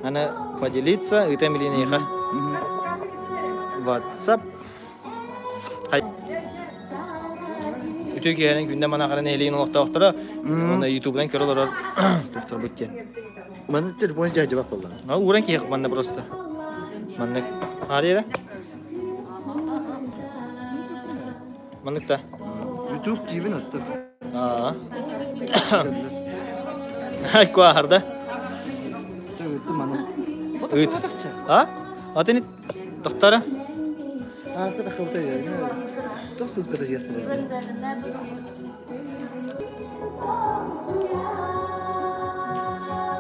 Аны поделиться, ыта милинейха. WhatsApp. Үтүө киһинэн күндэ манахарын элиин олохтоохторо, уонна ютубунан көрө олорор тухтарбыт диэн. Манна телефон дьаһдьыбат буолла. А ууран киһи манна просто. Маннык. Арыйра? Маннык да. Ютуб диибин оттон. Аа. Куаһарда. Ыытты маны. Ыыт. А? Атын тохтара? Ааска тахыбыта Тох сылката жиэхтэ.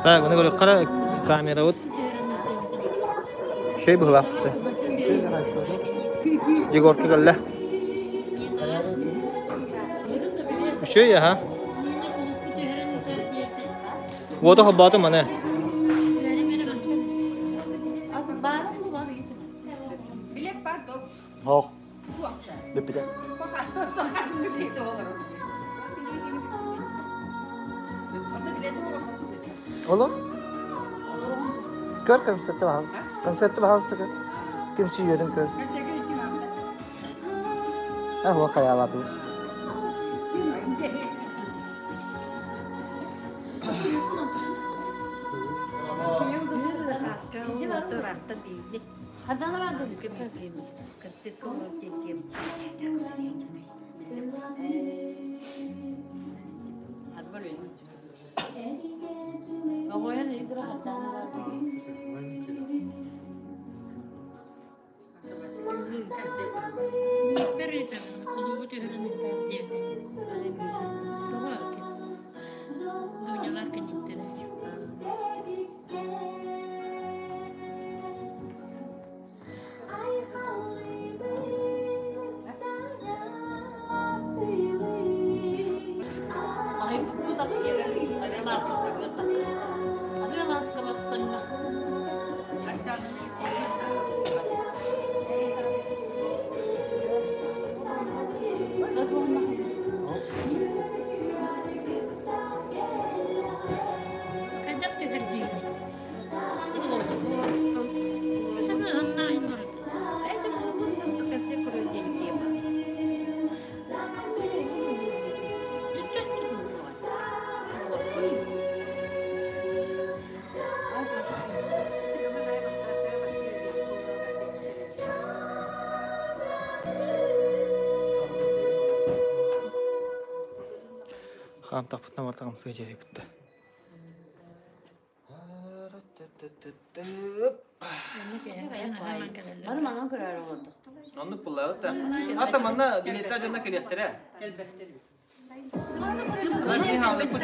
Так, маны көрө қара камера вот. Şey быһылаахпыт. Егорка кэллэ. Үчүгэй аха. Уота холбоотум маны. Хоох. Бүппүтэ. Олор? Көр концертты баһалыс. Концертты баһалыста көр. Ким сүйүөрүн көр. Аһуа хайаалаатыбыт. Хаамтахпытына бартаҕымсыга дьиэри бүттэ. Оннук буллаабыт да. Ата манна билеттер дьонно кэлиэхтэрэ. Киһи хаалыппыт.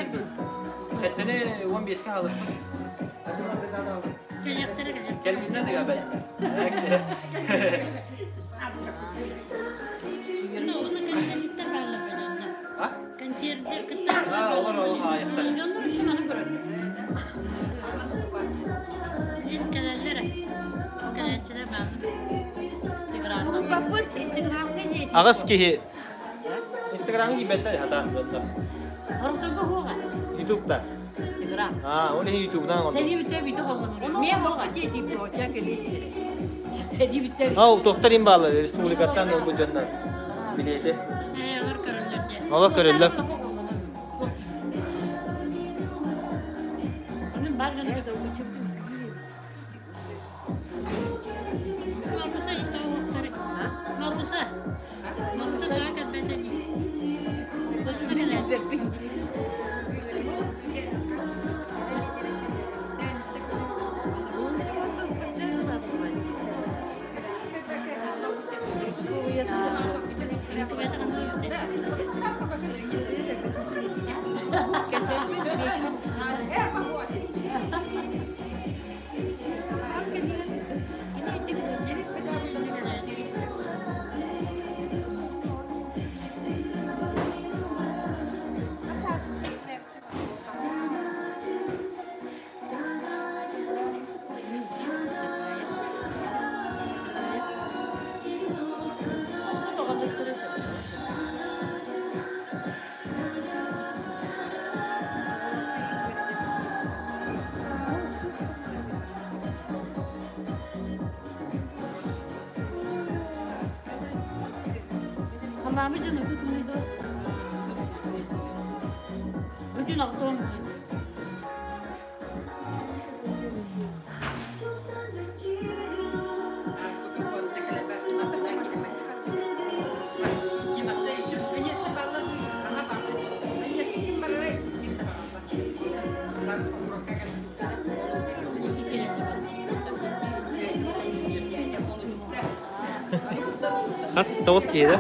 Хэттени 15-ке хаалыппыт. Кэлбиттэр да бэл. А? Олор олор хаайыктар. Аҕыс киһи Инстаграмҥа киирбэттэр хата Ютубта. А, ол иһин Ютубунан оҥордум. Ау, туохтар им бааллар республикаттан ылбыт дьоннор билиэти. Олор көрөллөр. Халлаамы дьон үгүс муйду. Бүтүн охтон. Хас тоҕус киһи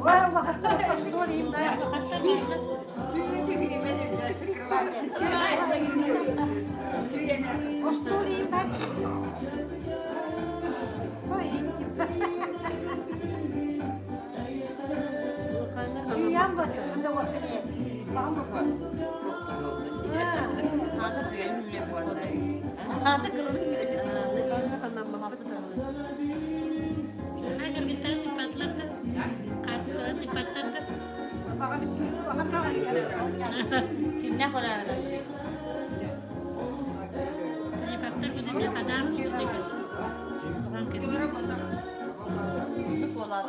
Уон буолла.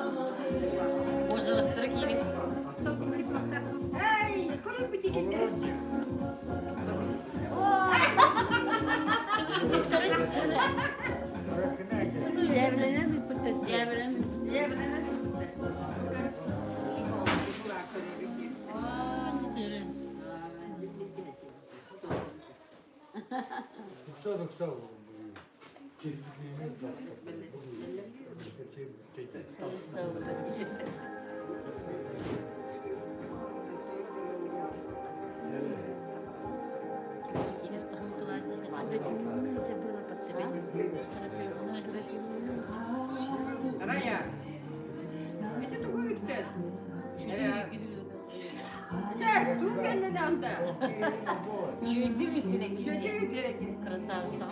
Красавица.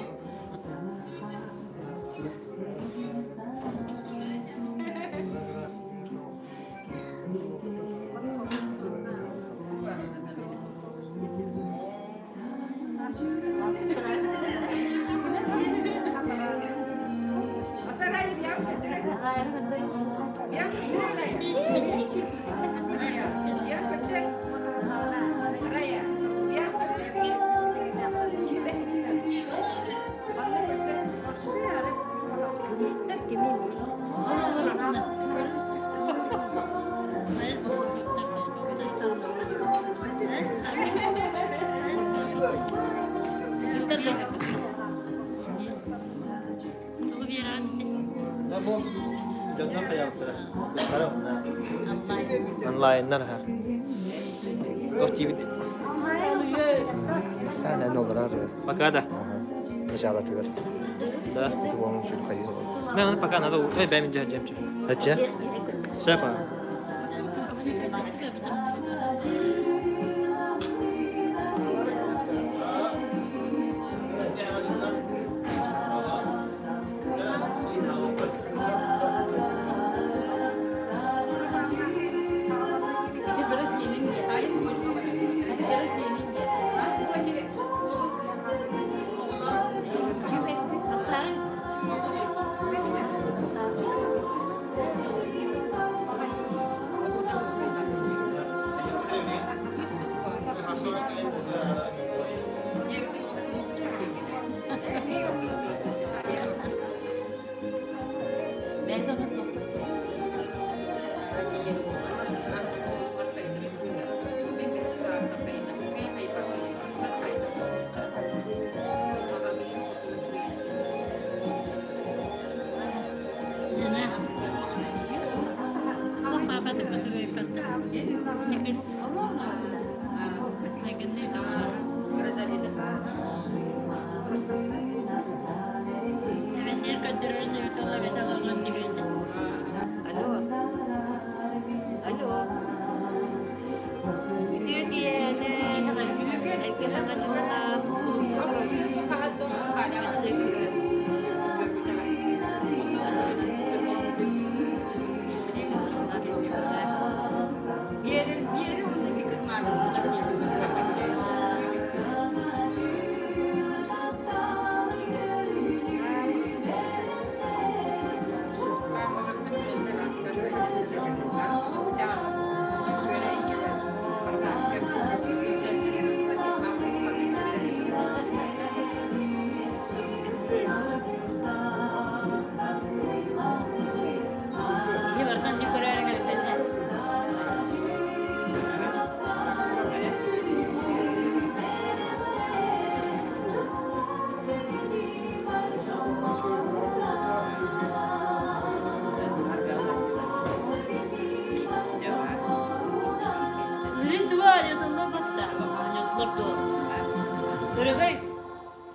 Дьоннор хайаабыттара. Онлайннар ха. Туох диибит? Бастаан эн олорор. Пока да. Началатыгар. Да. Это по-моему все ходило. Мен пока надо. Эй, бэм жа жем. Зачем? Сепа. Алло. Алло. Үтүө киэһэнэн, эргэ хаҥачыланан,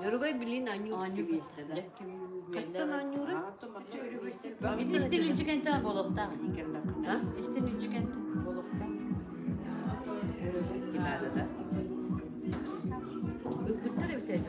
Өрөгөй билин анньуур Хастан анньууру? Истин үчүгэнтэ болуохтаах. Истин үчүгэнтэ болуохтаах. Ыппыттар эбит.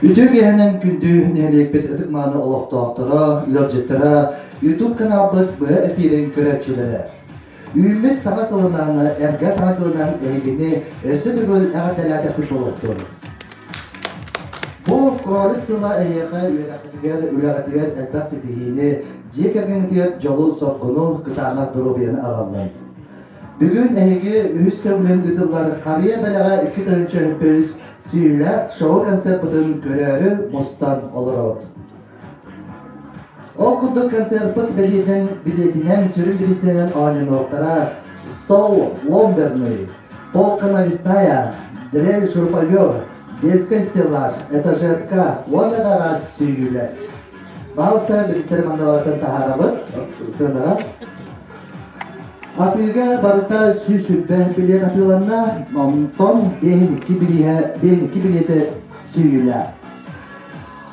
Үтүө киэһэнэн күндү нэһилиэкпит ытык-мааны олохтоохторо, ыалдьыттара, YouTube каналбыт быһа эфирин көрөөччүлэрэ. Үүммүт саҥа сылынан, эргэ саҥа дьылынан эһигини өссө төгүл эҕэрдэлээтэхпит буолуохтун. Бу кролик сыла эһиэхэ үөрэххитигэр, үлэҕитигэр элбэх ситиһиини, дьиэ кэргэҥҥитигэр дьолу-соргуну, кытаанах доруобуйаны аҕаллын. Бүгүн эһиги үһүс төгүлүн ыытыллар Харыйа бэлэҕэ 2003 сүүлээх шоу-концерпытын көрөөрү мустан олоробут. Ол курдук концерпыт бэлиэтинэн, билиэтинэн сүрүн бириистэнэн оонньонуохтара стол ломберный, полка навесная, дрель шуруповер, детский стеллаж, этажерка уонна да араас сүүйүүлэр. Баһылыста биристэри манна барытын таһаарабыт сыанаҕа. Атыыга барыта 120 билиэт атыыланна, онтон 52 билиэһэ 52 билиэтэ сүүйүүлээх.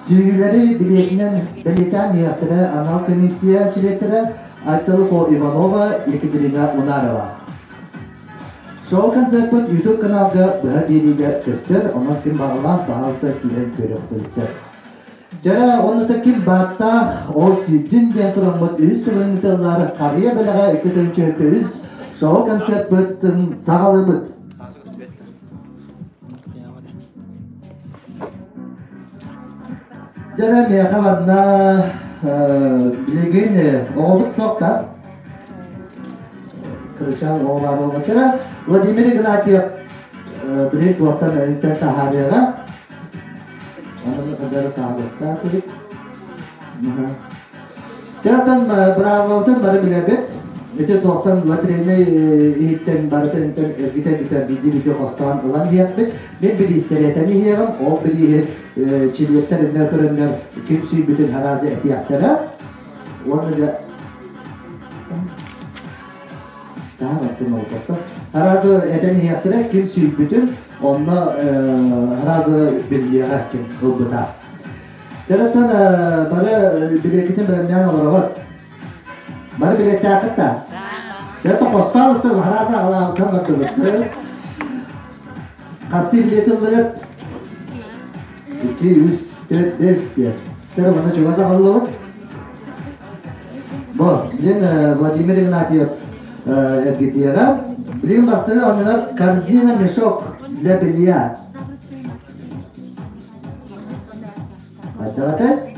Сүүйүүлэри билиэтинэн бэлиэтээн иһиэхтэрэ анал комиссия чилиэттэрэ Айталыко Иванова, Екатерина Унарова. Шоу-концерпыт YouTube каналга быһа биэриигэ көстөр, онон ким баҕалаах баһаалыста киирэн көрүөхтэрин сөп. Дьэ, онно ким бааттаах, ол сүүрдүн диэн тураммыт үһүс төгүлүн ыытыллар Харыйа бэлэҕэ 2 3 шоу-концерпытын саҕалыыбыт. Дьэ, миэхэ манна билигин оҕобут суох да. Кырачаан оҕо баар буолбаччара. Владимир Игнатьев билигин туохтан элиттэн таһаарыаҕа. Онон хадара саабыттаах илик. Театан быраабылабытын бары билэбит. Ити туохтан лотерейнай иһиттэн барытын эргитэ-эргитэ биирдии-биирдии хостоон ылан иһиэхпит. Мин бириистэри этэн иһиэҕим. Ол бирииһи чилиэттэр иннэ көрөннөр ким сүүйбүтүн хараазы этиэхтэрэ. Уонна дьэ Таһаараттым олбосто. Аразы этэн иһиэхтэрэ ким сүүйбүтүн, онно аразы биллиэҕэ ким ылбыта. Дьараттан бары билиэккитин бэлэмнээн олоробут. Бары билиэттээххит да? Дьэ тохостоон ыттым, аразы аҕалаабыттан бардыбыт. Хастыы билиэт ыллыгыт? 2, 3, 4, 5 диэн. Тэр манна чугас аҕаллыбыт. Бу, билин Владимир Игнатьев эргитиэҕэ. Билигин бастакы оонньонор корзина мешок для белья. Хайдах этэй?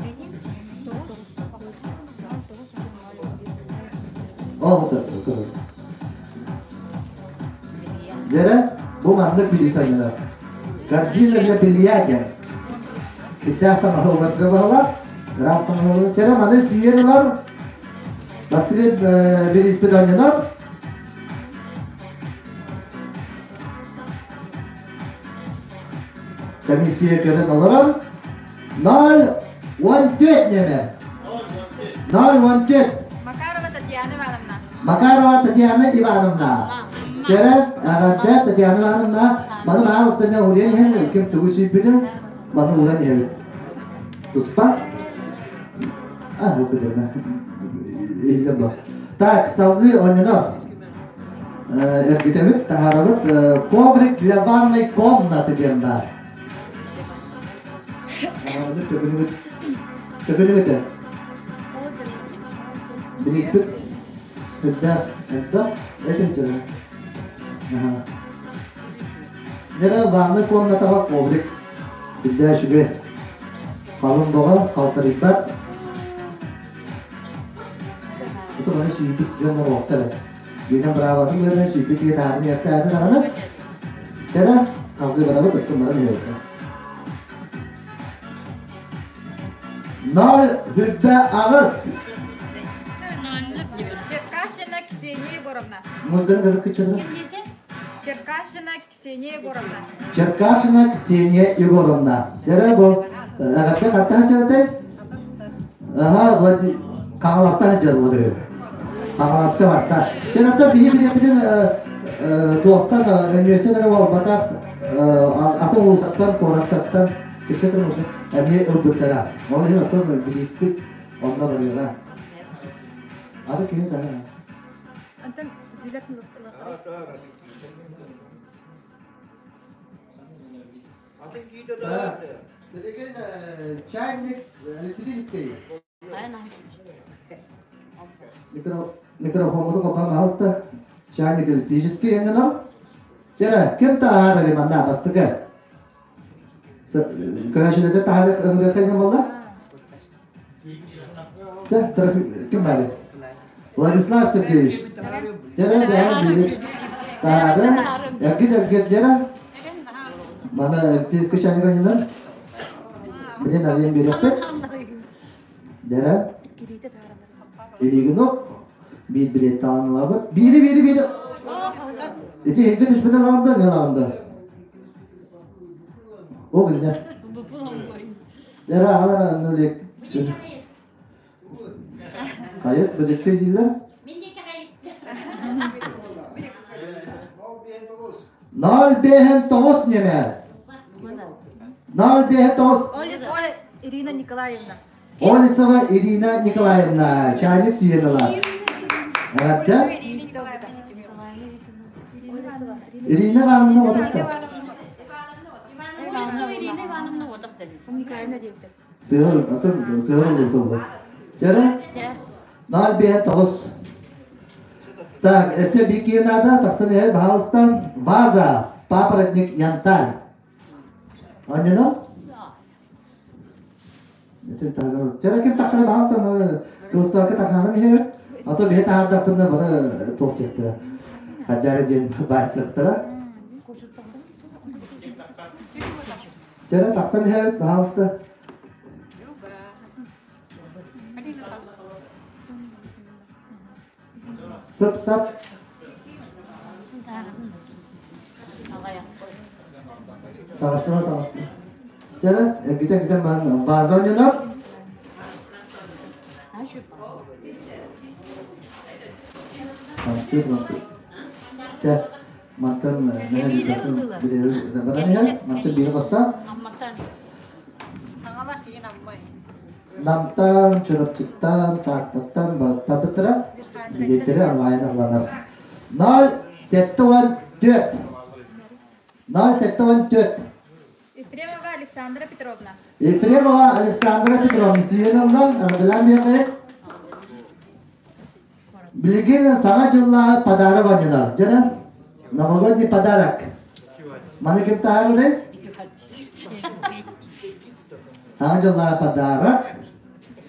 О, Дьэрэ, бу маннык билисанньалар. Корзина для белья диэн. Питтээх таҥаһы угарга баһылар, ыраас таҥаһы Чэрэ, маны сүйэн ылар, бастыгы бириспит оонньонор. Комиссия көрөн олорор. 0,14 нүөмэр. 0,14. Макарова Татьяна Ивановна. Макарова Татьяна Ивановна. Кэрэ, эҕэрдэ Татьяна Ивановна. Маны маалыстыҥа ууран иһэн ким тугу сүүйбүтүн маны ууран иһэбит. Туспа. А, бу күдэрмэ. Иһиллэн бу. Так, салгыы оонньоно. Эргитэбит, таһаарабыт. Коврик для ванной комнаты диэн баар. Төкүнүгүт төкүнүгүтэ. Билиспит үрдээх элбэх этин дьоно. Дьэ ванна комнатаҕа коврик биллээ үчүгэй. Халыҥ боҕо халтарыйбат. Ото маны сүүрбүт дьон оруоктар. Биирдэн быраабатын быһыытынан сүүрбүт киһи таһаарын иэхтээтэ даҕаны. Кэрэ, халгыы барабыт, оттон баран иһэбит. 0,8. Черкашина Ксения Егоровна. Музыканы кытык кыччатыр. Черкашина Ксения Егоровна. Черкашина Ксения Егоровна. Дьэ бу эҕэрдэ хантан дьарытай? Аха, Владимир Хаҥаластан дьарылар үһү. Хаҥаласка барта. Чэнэтэ биһи билиэппитин туохтан өнүөсен эрэ буолбатах атын улуустан, куораттартан кыччатын эмиэ ылбыттара. Ол иһин оттон билиспит онно барыаҕа. Аты киһи таһа. Антон зилет Атын киитэ да. Билигин чайник электрический. Микрофоммуту холбоон баһаалыста. Чайник электрический өҥөнөр. Чэрэ, ким таһаарар манна бастакы? Көрөөччүлэргэ таһаарыах ыҥырыахха буолла? Ким баары? Владислав Сергеевич. Дьэрэ бэйэм биир таһаары. Эргит эргит дьэрэ. Мана электрический чайник ойнунар. Билин арыйан биэриэхпит. Дьэрэ. Илиигин биир билиэт таҕан ылабыт. Биири биири биири. Ити иһиргэ түспүтэ ылаҕын да, не ылаҕын да? О, гинне. Дьэрэ аҕалар нулик. Хайыс быдьыкка дииллэр? Ноль бэһин тоҕус ньэмээр. Ноль бэһин тоҕус. Ирина Николаевна. Олесова Ирина Николаевна, чайник сүйэн ылар. Эҕэрдэ. Ирина Ивановна отохто. Ирина Ивановна отохто. Николаевна диэбитэ. Сыһыр, атын сыһыр улутуллар. Чэрэ? Ноль бэһэ тоҕус. Так, эссе бикие надо, тахсан иһэр, баһаалыста. Ваза, папоротник, янтарь. Анньына? Чэрэ ким тахсара баһаалыста, кылыстаакы тахсарын иһэр. А то биһи таһаардахпына бары туох диэхтэрэ. Хаддара диэн баайсыахтара. Чэрэ тахсан иһэбит, баһаалыста. Сып-сап. Таҕыстыла, таҕыста. Чэрэ, эргитэн-эргитэн баан бааза оонньонор. Хамсыыр, хамсыыр. Чэ, мантан нэһилиэктэн баран иһэр, мантан биири хостоон. Намтан, Чурапчыттан, Тааттаттан барыттарбыттара билиэттэри онлайн ылланар. 074 074 Ефремова Александра Петровна. Ефремова Александра Петровна сүйэн ылла, ардылаан биэхэ. Билигин саҥа дьыллааҕы подарок оонньонор. Дьэ, новогодний подарок. Маны ким таһаарыный? Саҥа дьыллааҕы подарок.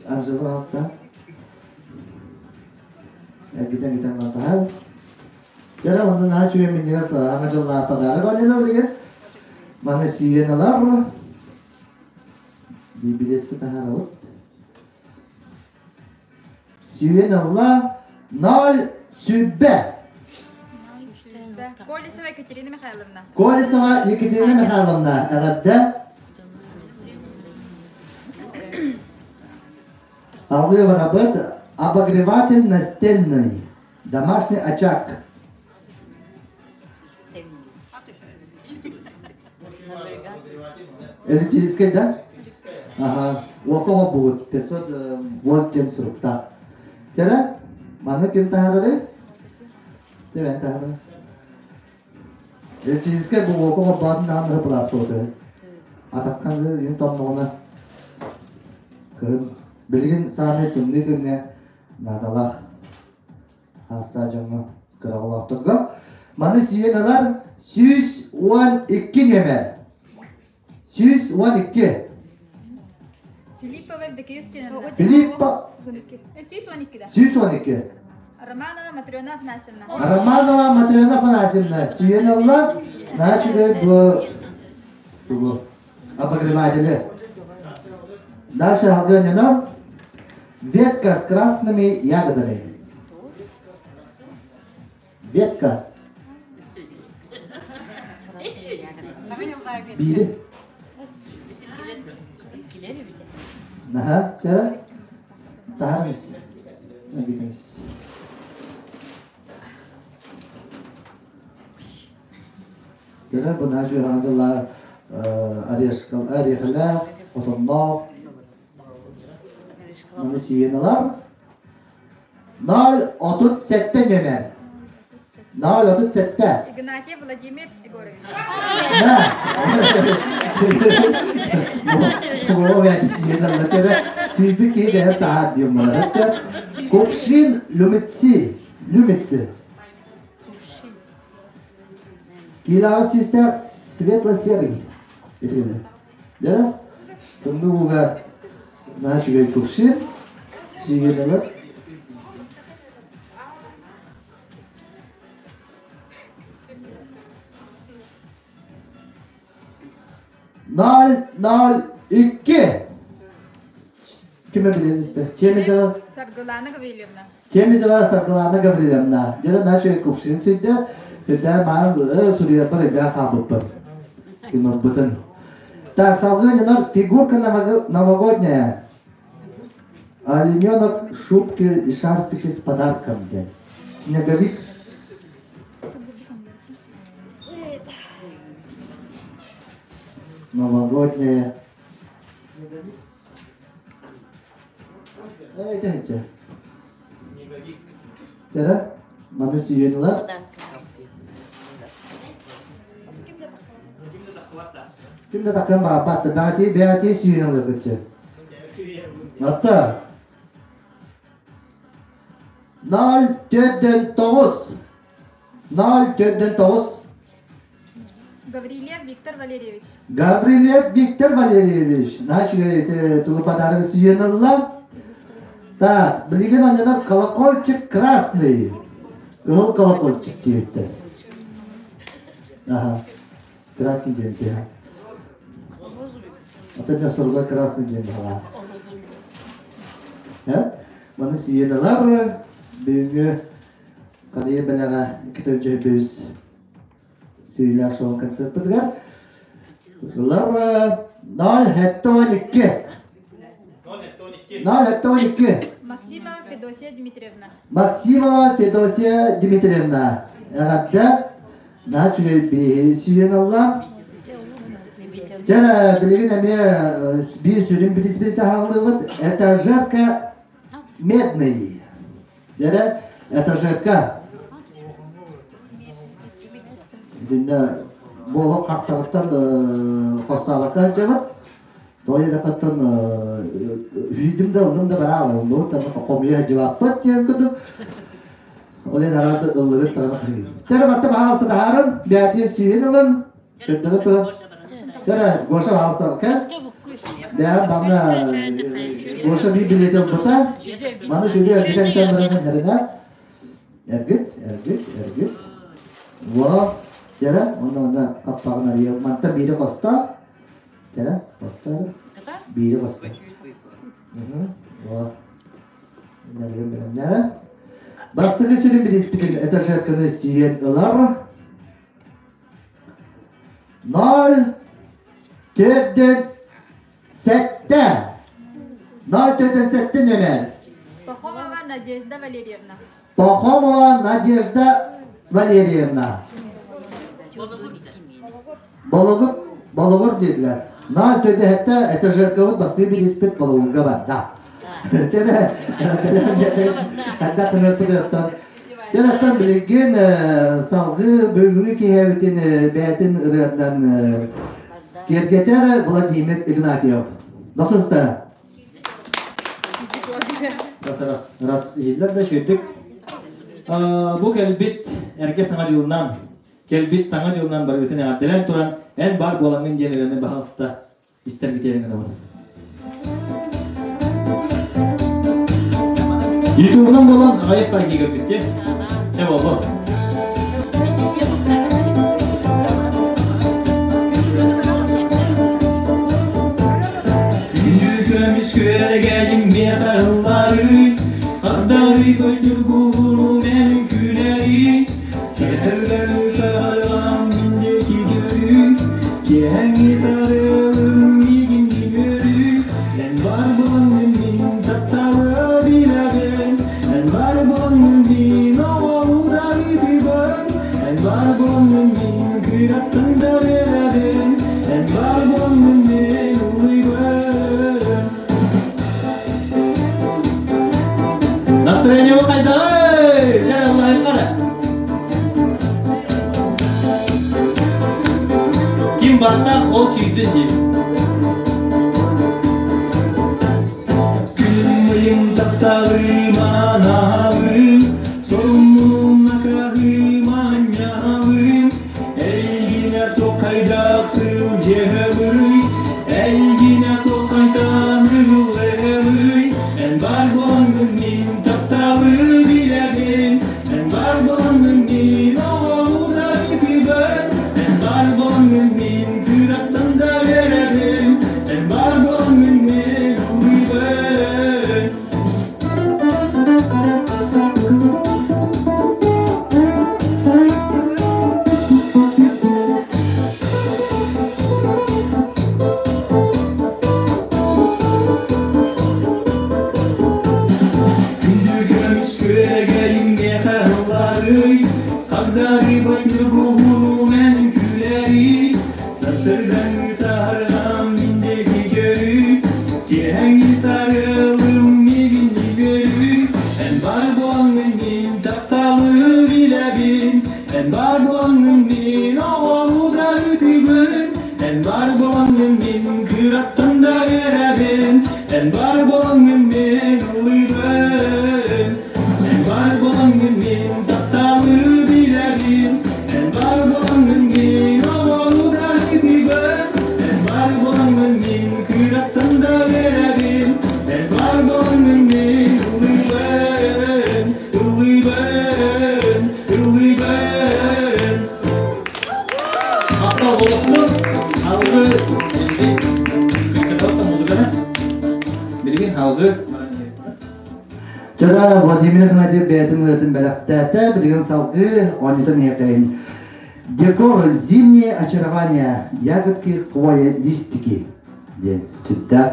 Пожалуйста. Эргитэн гитэн мантаһар. Дьэ, онно наһаа үчүгэй минньигэс саҥа дьыллааҕы подарок оонньонор билигин. Маны сиэн ылар. Билетти таһаарабыт. Сүүрэн ылла ноль сүүрбэ. Колесова Екатерина Михайловна. Колесова Екатерина Михайловна эҕэрдэ. Алгыы барабыт обогреватель настенный домашний очаг. Электрический, да? Ага. Уокка будет 500 вольт диэн суруктаах. Чэрэ, маны ким таһаарарый? Ким таһаарар? Электрическэй бу уокка холбоотун даҕаны пластовый. Атаххан им тонноҕуна кыһын билигин саамай тымныы кэмҥэ наадалаах Хаастаах дьоҥҥо кыраҕылаахтарга. Маны сиэн ылар 112 нүөмэр. 112. Филиппова Евдокия Устиновна. Филиппа 112 да. 112. Романова Матрена Афанасьевна. Романова Матрена Афанасьевна сүйэн ылла. Начали бу бу обогреватели. Дальше алгыанньанан ветка с красными ягодами. Ветка. Биири. Наха, чара. Сахармис. Набитамис. Кэлэр бу наһаа үчүгэй саҥа дьыллааҕы орешкалаах, отонноох, маны сиэн ылар. 037 нөмер. 037. Игнатьев Владимир Егорович. Да. О, бәті сүйен алла. Сүйбі кей бәр тағат дейм бұлар. Кувшин Люмитси. Люмитси. Килаға сүйістәк светло-серый. Етіреді. Да? Тымды бұға наша кувшин. Сүйген алар. 002. Киме билесиз? Чемизова. Саргылана Гаврилевна. Чемизова Саргылана Гаврилевна. Дела наша кувшин сүйді. Түрдә маған сурия бар иде қабыппын. Ким бытын. Так, салгы фигурка новогодняя. Олененок, шубки и шарфики с подарком. Снеговик. Новогодняя. Снеговик. Эй, это. Тера, маны сүйенілер. Ким да такын бааппат, бәти бәти сүйенілер күтче. Атта. 0,49. 0,9. Гаврилев Виктор Валерьевич. Гаврилев Виктор Валерьевич. Значит, тугу подарок сүйенілер. Так, билеген анянар колокольчик красный. Кыл колокольчик дейді. Ага. Красный дейді. Ата не сорга красный дейді. Ха? Маны сүйенілер бүгінгі қария бәләға кетіп біз сүйілер шоу концерт бітігер. Лар 0,2. 0,2. Максимова Федосия Дмитриевна. Максимова Федосия Дмитриевна. Әғәдді, на чүгей сүйен алла. Жана билеген әме bir сүрін біліспен тағылы этажерка медный. Жана этажерка. Динде болу қақтағыттан қостабаққа жабат. Тойы да қаттан үйдім де ылдым да бара алым. Бұл таны қомия жаваппат тем күдім. Олен арасы ыллығып тағына қайым. Тәрі батты бағалысы тағарым, бәтие сүйен ылым. Көттігі тұрын. Тәрі гоша бағалысы кә? Бә бана гоша би билеті бұта. Маны жүде әргіт әнтен бірінің әріне. Әргіт, әргіт, әргіт. Во, тәрі, онда онда қаппағын ария. Манта бири қоста. Тәрі, қоста. Бири қоста. Во. Нәрген білімдері. Бастығы сүрін білеспетін этажерканы сүйен ылар. 0,7. 0,7 нөмер. Пахомова Надежда Валерьевна. Пахомова Надежда Валерьевна. Балығыр, балығыр dediler. 0,7 этажеркабыт басты билеспет балығырға бар. Да. Және, қанда қынырпы Жараттан билеген салғы бүгінгі кехәбітін бәтін ырыатынан кергетер Владимир Игнатьев. Nasılsın? Раз, раз, раз, елдер да шөйдік. Бу келбит әрке саңа жылынан, келбит саңа жылынан бар өтін әғарделен туран, ән бар болаңын денелені бағалыста истер битерін бар. Ютубынан болан ағайып бар кегір бітте. Ча болу. Күндү көргәдим мехаллары, Қардары көлдүр мен күләри, Сәсәләр сағалған миндеки көрі, Кеңи сарылым мигин görü, Эн бар болыңын мин тапталы биләбен, Эн бар болыңын мин оғылдары түбін, Эн бар болыңын мин күраттың да беләбен, Эн бар болыңын мин улыйбын. Настроение қайда? Жай Аллахын қара. Ким бааттаах ол сүйдүн диир. Күн тапталым аналым, соруммун акаһым анньалым, эйигинэ туоххайдаах сылдьыһабый, эйигинэ туоххайтан ыллыһабый, эн бар буолаҥҥын мин тапталы билэбин, эн бар буолаҥҥын мин оҕолуу ытыбын, эн бар буолаҥҥын мин кыраттан да үөрэбин, эн бар буолаҥҥын мин ыллыыбын. Күндү көмүс күөгэйим миэхэ ылларый, Хагдарыйбат ньургуһуну мен күлэрий, Сарсырдаҥы саһарҕам мин диэки көрүй, Киэһэҥҥи сарыалым миигинни көрүй, Эн бар буолаҥҥын мин тапталы билэбин, Эн бар буолаҥҥын мин оҕолуу да ытыыбын, Эн бар буолаҥҥын мин кыраттан да үөрэбин, Эн бар буолаҥҥын мин ыллыыбын. Эн бар буолаҥҥын мин тапталы билэбин, Эн бар буолаҥҥын мин оҕолуу да ытыыбын, Эн бар буолаҥҥын мин кыраттан да үөрэбин, Эн бар буолаҥҥын мин ыллыыбын, ыллыыбын, ыллыыбын. Махтал буолуохтун. Алгы музыканы. Билигин алгы Чара Владимир Игнатьев бэйэтин ырыатын бэлэхтээтэ, билигин салгыы оонньотон иһэрдэйин. Декор «Зимнее очарование. Ягодки хвоя листики» диэн сүрдээх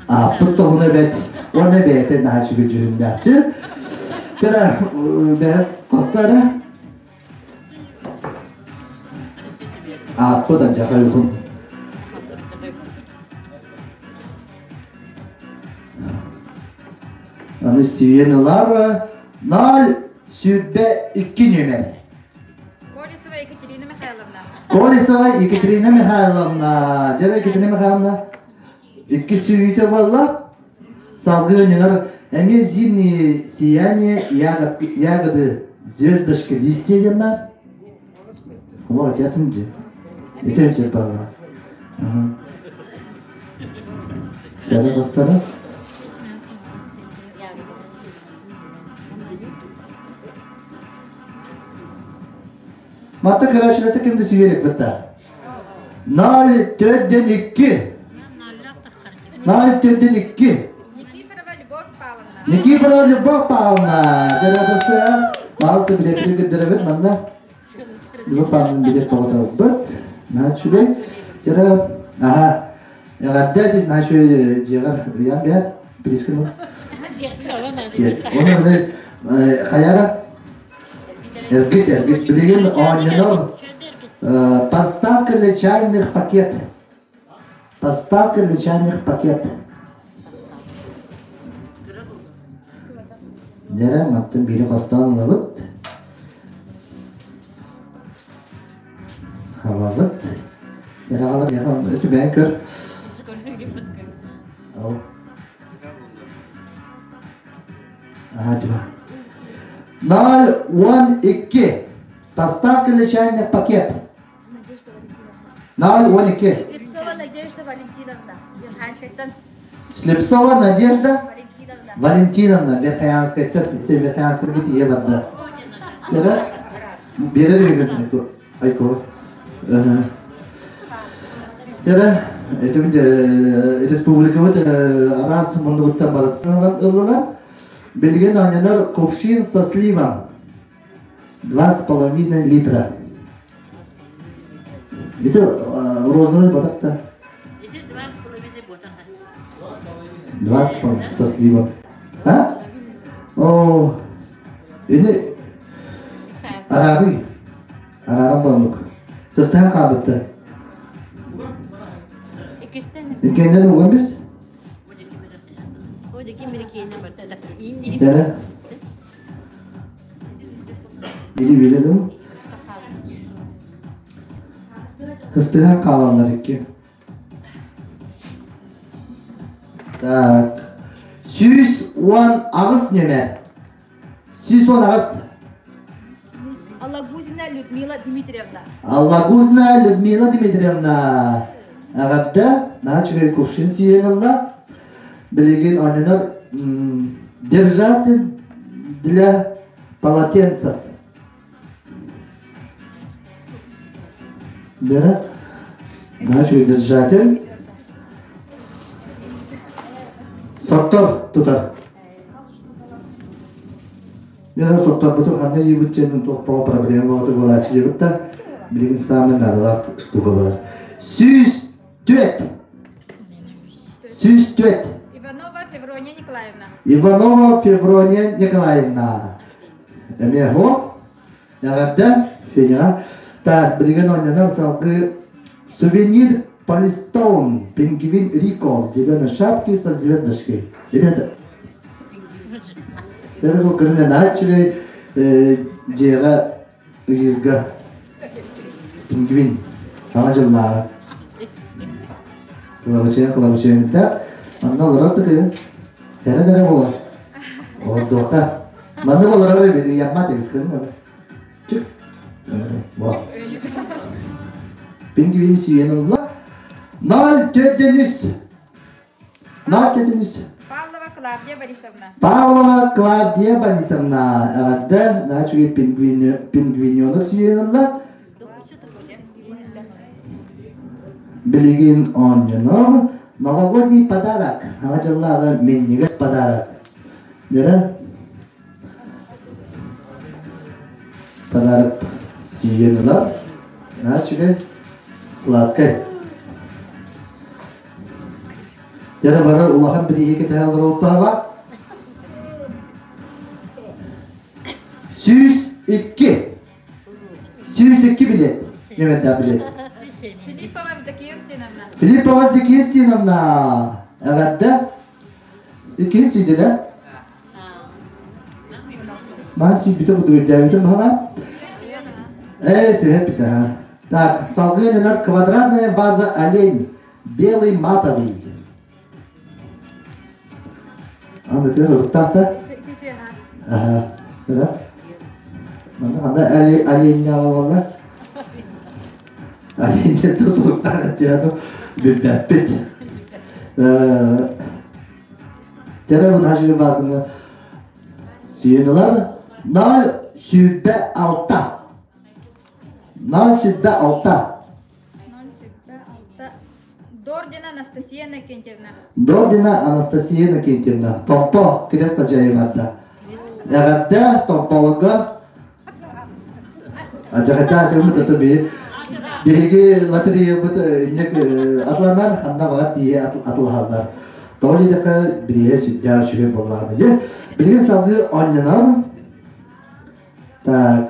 ааппыт тоһуна бэт уонна бэйэтэ наһаа үчүгэй дьүһүннээхчи. Чара бэйэ хостара ааппыт адьаха уһун. Аны сүйэн ылар 0 22 нүөмэр. Колесова Екатерина Михайловна. Колесова Екатерина Михайловна. Дьэ, Екатерина Михайловна икки сүүйүтэ буолла. Салгыы ньынар эмиэ зимние сияние ягод, ягоды звездочки листья диэн баар. О, атын дьи. Ити өтөр балла. Дьэ, бастара. Матта көрөөччүлэртэ ким да сүүйэлик бытта. 0 4 2. 0 4 2. Никифорова Любовь Павловна. Никифорова Любовь Павловна. Дьэ, Маалсы билетти кырдырабыт манна. Любовь Павловна билет тоҕотолбут. Наһаа үчүгэй. Дьэ, аха. Эҕэрдэ, наһаа үчүгэй дьиэҕэр ыйан биэр. Прискин. Оны хаяра эргит эргит билигин оонньонор поставка для чайных пакет. Поставка для чайных пакет. Дьэ, мантан биири хостоон ылабыт. Халабыт. Ярагалар өтүбээн көр. Ага, типа. 0 12. Поставка для чайных пакет. 0 12. Слепцова Надежда Валентиновна. Верхоянскайтан. Слепцова Надежда Валентиновна. Валентиновна. Верхоянскайтан. Верхоянскайга тиийэ барда. Кара? Берер Айко. Кара, этим республикабыт араас муннугуттан барытын ыллылар. Билигин оонньонор кувшин со сливом. 2,5 литра. Это розовый батакта. Это 2,5 ботаха. 2,5 со сливом. А? О, ini арары. Араран болмук. Тыстан кабытты. Иккеннен уган біз? Дәлі. Или биледім. Ыстыһан хаалаллар икки. Так. 118 нөмер. 118. Аллагузина Людмила Дмитриевна. Аллагузина Людмила Дмитриевна. Эҕэрдэ, наһаа үчүгэй кувшин сүйэн ылла. Билигин оонньонор держатель для полотенцев. Бера? Наһаа үчүгэй держатель. Соттор тутар. Мен соттарбытын ханна ийибитчэнин туохпаҕа проблема бөҕөтө буолааччы диэбит да, билигин саамай наадалаах штука буолар. 104! 104! Иванова Феврония Николаевна. Иванова Феврония Николаевна. Эмиэ хо? Эҕэрдэ, Феня. Так, билигин оонньонон салгыы сувенир Полистоун, пингвин Рико в зеленой шапке со звездочкой. Это Это бу кырын үчүгэй дьиэҕэ ыйыырга пингвин саҥа дьыллааҕы кылабычыйан кылабычыйан да манна олорор да кыйын кэрэ да буолар олордуохха маннык олорор эбит ыйаммат эбит көрүҥ чүк бо пингвин сүйэн ылла 0 4 3 0 4 3. Павлова Клавдия Борисовна. Павлова Клавдия Борисовна эҕэрдэ наһаа үчүгэй пингвиненок сүйэн ылла. Билигин оонньонор новогодний подарок саҥа дьыллааҕы минньигэс подарок. Дөрө подарок сүйэн ылар. Наһаа үчүгэй сладкай. Дьэ бары улахан бирииһи кэтэһэ олоруохтаах. 102. 102 билет. Нөмердээх билет. Филиппова Евдокия Устиновна. Филиппова Евдокия Устиновна. Эҕэрдэ. Иккиһин сүйдэ да? Маа сүйбүтэ курдук өйдөөбүтүм баһалаан. Ээ, сөһөппүтэ ha. Так, салгыы нөмер квадратная ваза олень. Белый матовый. Анда тыа уруттаахта. Аха. Да? Манна ханда оленьяға болла. Оленья тус уруттаах дьану билбэппит. Тере бу тажы базыны сүйенылар 0 26. 0 26. 0 26. Дордина Анастасия Накентьевна. Дордина Анастасия Накентьевна. Томпо кресло жайыбатта. Эҕэрдэ Томполуга. Ажахата көмүт ото би биһиги лотереябыт иннек атланар ханна баҕар тиийэ атылаһаллар. Тоҕо диэтэххэ бириэһэ сүрдээх үчүгэй буоллаҕына дьэ. Билигин салгыы оонньонор. Так.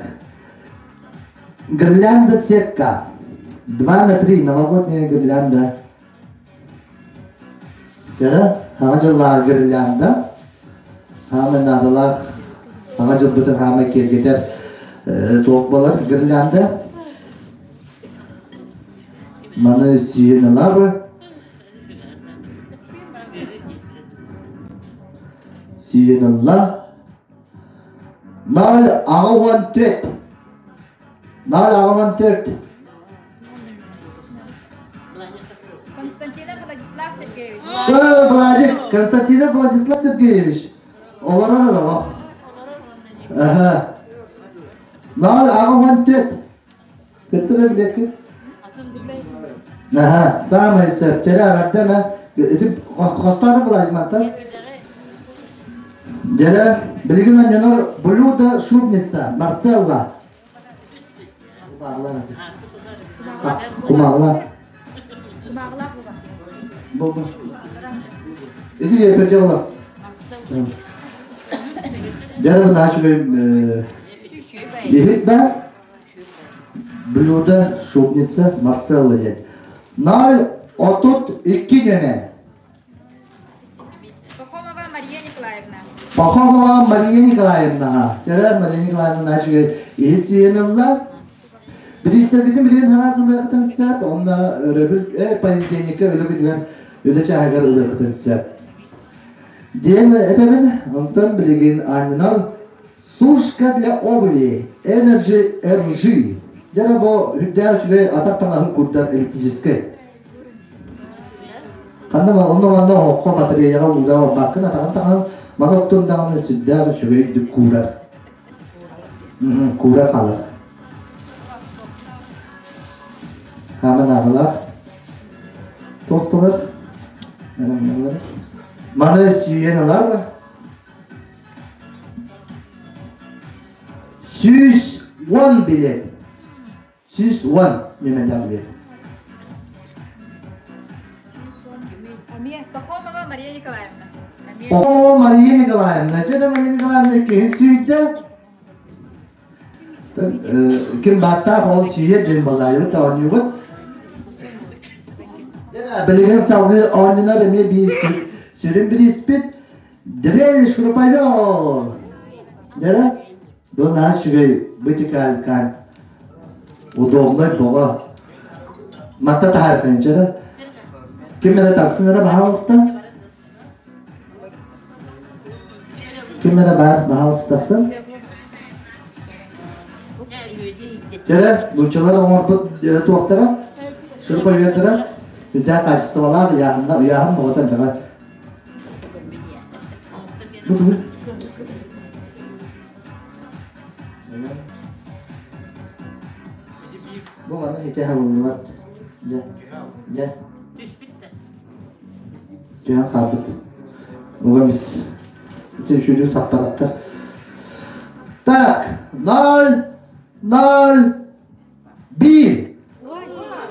Гирлянда сетка. 2 на 3 новогодняя гирлянда. Кэрэ, саҥа дьыллааҕы гирлянда. Хаамай наадалаах саҥа дьылбытын хаамай киэргэтэр туох буолар гирлянда. Маны сиэн ылар. Сиэн ылла. 0 84. 0 84. Константинов Владислав Сергеевич. Владик, Константинов Владислав Сергеевич. Олорор олох. Ага. 0 84. Кыттыра билекки. Ага, самый сөп. Чэрэ эҕэрдэ мэ. Ити хостааны Владик манта. Дьэ, билигин оонньонор блюдо шубница Марселла. Кумаҕла. Кумаҕла була. Бу. Ити же перже була. Дьэ, бу наһаа Иһит баар. Блюдо шубница Марселла диэн. 0 32 нөмер. Пахомова Мария Николаевна. Пахомова Мария Николаевна. Чэрэ Мария Николаевна наһаа үчүгэй иһит сиэн ылла. Бириистэргитин билигин хараас ылыахтан сөп, онно өрөбүл понедельникка үлэ күнүгэр үлэ чааһыгар ылыахтан сөп. Диэн этэбин, онтон билигин анньынар сушка для обуви Energy RG. Дьэ бу үрдээх үчүгэй атах таҥаһын курдар электрическэй. Ханна онно манна оһоххо батареяҕа уура барбаккын атаҕын таҥаһын маны оттун даҕаны сүрдээх үчүгэй куурар. Куура хаалар. Хаама наадалаах. Туох буолар? Маны сүүйэн ылар. 110 билет. 110 нүмердээх билет. Пахомова Мария Николаевна. Пахомова Мария Николаевна. Дьэ Мария Николаевна киһи сүйдэ. Ким бааттаах ол сүйэ дьин балайыбыт оонньуубут. Билигин салгыы оонньонор эмиэ биир сүрүн бирииспит Дрель шуруповер. Дьэ, бу наһаа үчүгэй бытикалькан удобный боҕо. Матта таһаарытын чэ Ким эрэ тахсын эрэ баһаалыста. Ким эрэ баар баһаалыстасын. Дьэ, нууччалар оҥорбут туохтара, шуруповердара үрдээх качестволаах ыйааһынна ыйааһын моҕотон бөҕө. Бу тугуй? Бу маны ити хабыллыбат. Дьэ, дьэ. Түһэн хаалбыт. Угамис. Ити үчүгэй саппатахтар. Так, 0, 0, 1.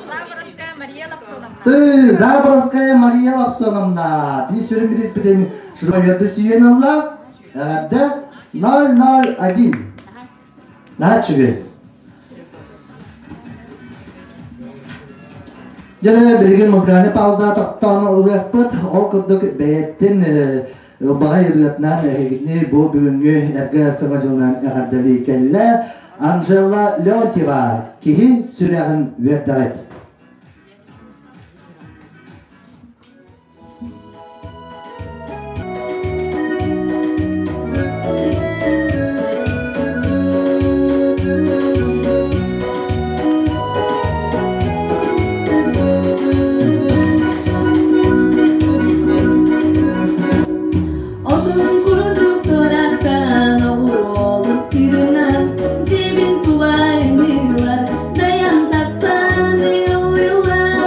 Заборовская Мария Лапсоновна. Ты, Заборовская Мария Лапсоновна. Биир сүрүн билиспитин шуруповерды сүйэн ылла. Эҕэрдэ 001. Наһаа үчүгэй. Дьэ, билигин музыкальный пауза тохтоон ылыахпыт. Ол курдук бэйэттин ылбаҕай ырыатынан эһигини бу бүгүҥҥү эргэ саҥа дьылынан эҕэрдэлии кэллэ Анжела Леонтьева киһи сүрэҕин үөрдэҕит. Отун курдук турахтан оҕуруолук тырынан дьиэбин тула ымыылар дайан тахсан ыллылар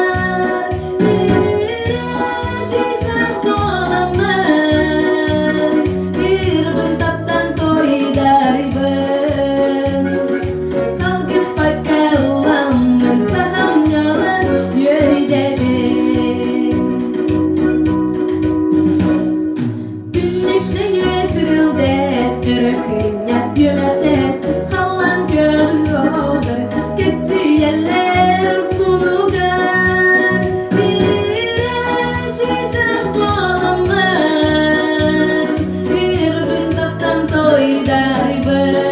Ырыа туоламмын ырбын таптан тойдарбын Салгыппакка ылламмын сахам ыалын үөйдэбин Түннүк нөҥүө чырылдэт, көрө кынньат үөмэхтэт, халлан көҕү көччүйэллэр урсунугар. Ырыа буоламмын, ырбын таптан тойдарбын.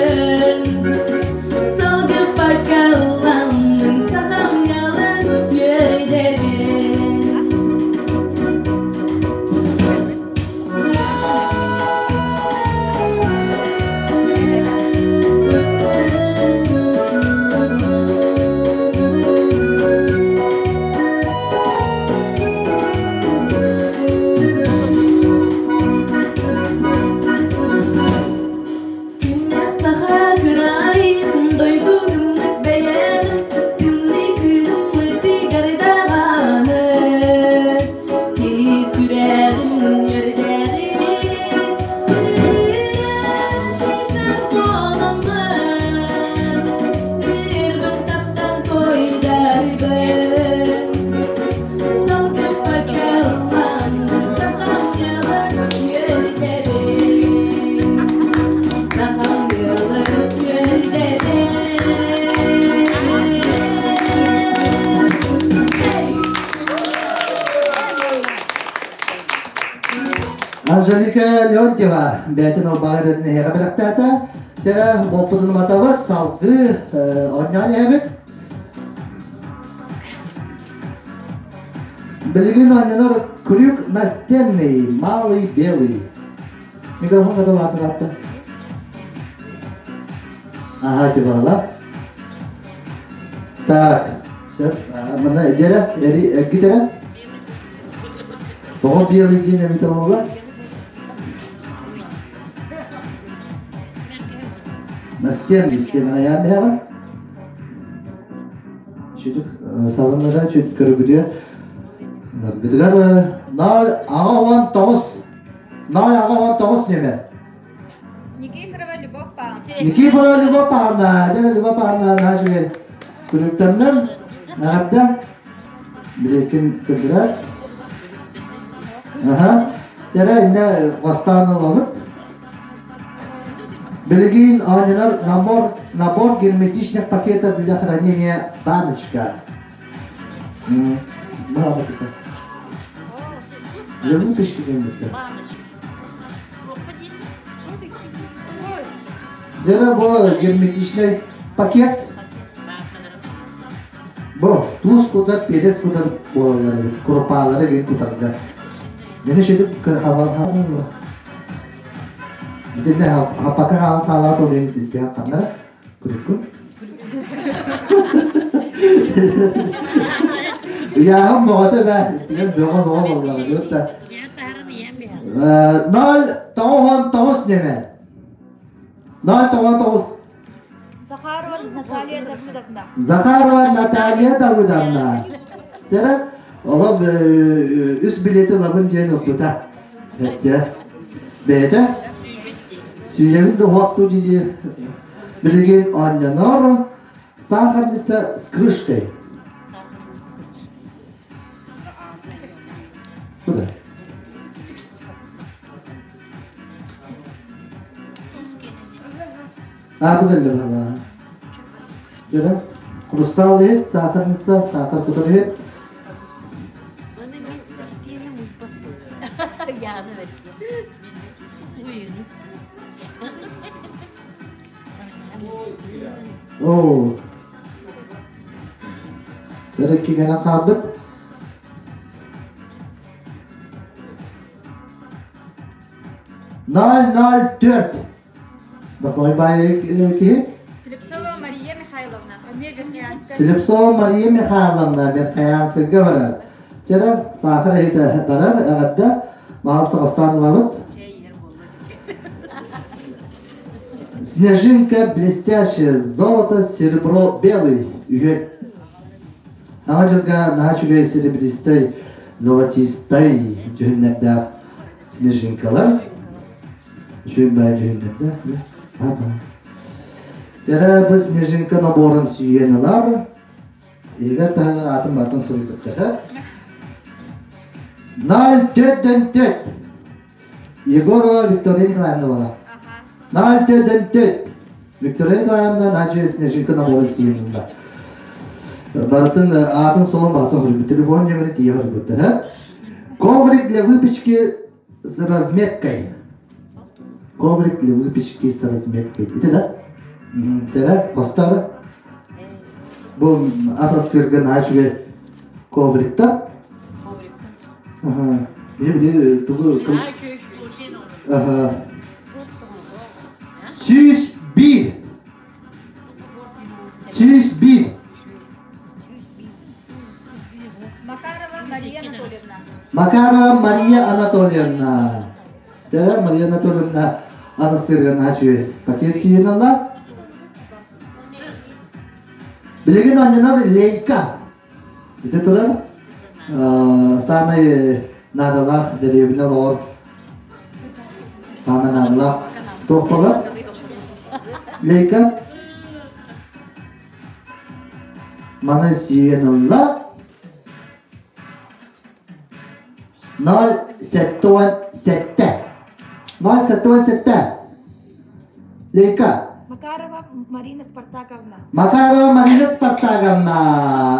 Салгыппакка ылламмын, сахам ыалын үөйдэбин. Күннэх саха кыраайын, дойду гыммыт бэйэм, тымныы кыһыммытыгар даҕаны, киһи сүрэҕин үөрдэҕин, ырыа буоламмын, ырбын таптан тойдарбын, салгыппакка ылламмын, сахам ыалын үөрдэбин. Сахам ыалын үөрдэбин. Анжелика Леонтьева бэйэтин ылбаҕар эһиэхэ бэлэхтээтэ. Тера оппутун матабыт, салгыы оонньоон иһэбит. Билигин оонньонор крюк настенный, малый белый. Микрофон каталаатыр Ага, тибала. Так, сөп. Мына дьэрэ, эри эргитэрэ. Тоҕо белый диэн эбитэ буолла? Настенный стена айаан бэҕэ. Чүтүк сабыннара чүт көрүгүтүө. Гытыгар 0 89 0 89 нөмер. Никифорова Любовь Павловна. Никифорова Любовь Павловна, дьэ Любовь Павловна наһаа үчүгэй күрүктэннэн эҕэрдэ билиэккин көрдөрөр. Аха. Дьэ иннэ бастаан ылабыт. Билигин оонньонор набор, набор герметичных пакетов для хранения баночка. Мало такое. Для выпечки где-нибудь. Дьэ бу герметичный пакет. Бу туус кутар, перец кутар буолаллар эбит, курупаалары эбит кутарга. Дьэни шөдүк хабар Итиннэ хаппака хаалан хаалаат ол иһин илпиһэн ханнара күрүккүн. Ыйааһын бөҕөтө бэ, итинэн бөҕө бөҕө буоллаҕа дьуотта. 0 99 нөмер. 0 99. Захарова Наталья Давыдовна. Захарова Наталья Давыдовна. Тера, олом үс билети ылабын диэн ылбыта. Эттэ. Бэйэтэ сүүйэбин да уһуохтуу дии билигин оонньонор сахарница с крышкой. Куда? А, бу кэллэ баһалаа. Дьэ, хрусталь иһит, сахарница, сахар кутар иһит. Оны мин истиэним уйбат Яны бэрки. Уйуну. Оо. Бэрекки кэлэн хаалбыт. 0 0 4. Знакомый баай киһи? Слепцова Мария Михайловна. Слепцова Мария Михайловна Верхоянскайга барар. Тера саахар эһитэ барар, эҕэрдэ. Маалса бастаан ылабыт. Снежинка блестящая, золото, серебро, белый. Үһү. Саҥа дьылга наһаа үчүгэй серебристай, золотистай дьүһүннэрдээх снежинкалар. Үчүгэй баай дьүһүннэрдээх. Тера бу снежинка наборун сүүйэн ылар. Игорь таһыгар атын батын суруйбуттара. 0 4 4. Егорова Виктория Николаевна была. 0 4 4. Виктория Николаевна начали снежинка наборун сүүйэн ылар. Барытын атын солон батын хоруйбут. Телефон нөмірі тие хоруйбуттар. Коврик для выпечки с разметкой. Коврик для выпечки с разметкой. Это да? Тера, постары. Бу ас астыырга наачугай ковриктар. Ага. Били тугу Ага. 101. 101. Макарова Мария Анатольевна. Макарова Мария Анатольевна. Тера Мария Анатольевна ас астыырга наачугай пакет сиеналла. Билигин оонньонор лейка. Ити турар самый наадалаах дэриэбинэ олоҕор самый наадалаах туох Лейка. Маны сиэн ылла. 0 77. 0 77. Лейка. Макарова Марина Спартаковна. Макарова Марина Спартаковна.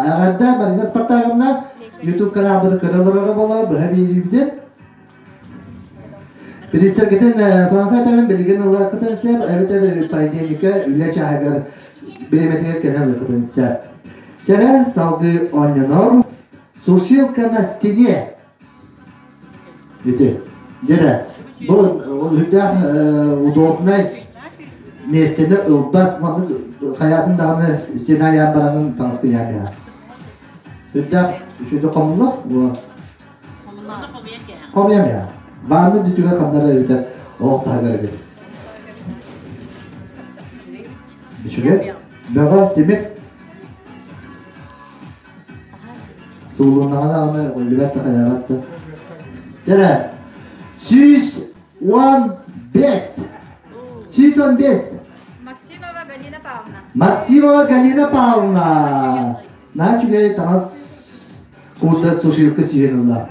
Эҕэрдэ Марина Спартаковна. YouTube каналбыты көрөлөр бола быһа биэрибитин. Биристергитин саната тәмин билигин ылыаххытын сөп, эбэтэр понедельникка үлэ чааһыгар бириэмэтигэр кэлэн ылыаххытын сөп. Кэрэ салгыы оонньонор. Сушилка на стене. Ити. Дьэ, бу үрдээх удобнай миэстэни ылбат маннык хайаатын даҕаны стена айаан баранын таҥаска ыйаан Үрдээх үчүгэй хомуллар хомуйам я баанны бүтүгэр ханнара эбитэр оох таһыгар эбит үчүгэй бөҕө тимир Суулуннаҕына даҕаны өллүбэт да хайаабат да. Дьэ, 115. 115. Максимова Галина Павловна. Максимова Галина Павловна. Наһаа үчүгэй таҥас куурда сушилка сиэн ылла.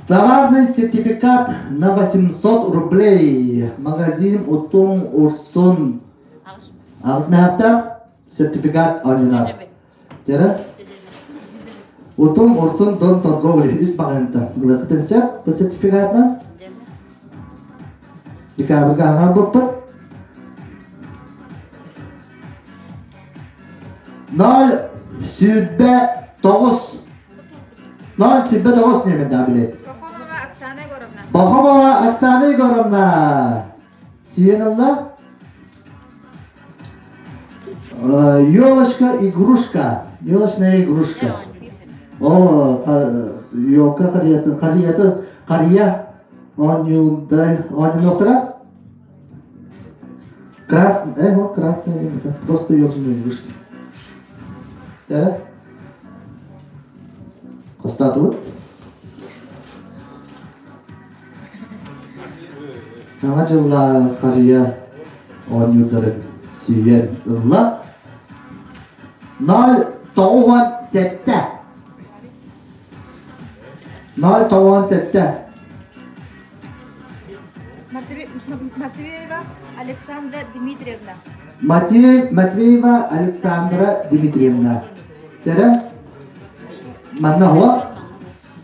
Товарный сертификат на 800 рублей. Магазин Утум Урсун. Аҕыс мөһөөхтөөх сертификат оонньонор. Дьэрэ? Утум Урсун Дом торговли үс маҕаһыынтан ылыаххытын сөп бу сертификатынан. Декабрьга аһаҕар 029 029 нүөмэрдээх билет. Пахомова Оксана Егоровна. Пахомова Оксана Егоровна. Сиэн ылла. Елочка игрушка. Елочная игрушка. О, елка харыйатын, харыйаты, харыйа оонньуулдар, оонньонуохтара. Красный, вот красный, это просто елочные игрушки. Да? Остатыбыт. Саҥа дьыллааҕы харыйа оонньуурдарын сүүйэн ылла. 097 097 Матвеева Александра Дмитриевна. Матвеева Александра Дмитриевна. Терэ манна хуа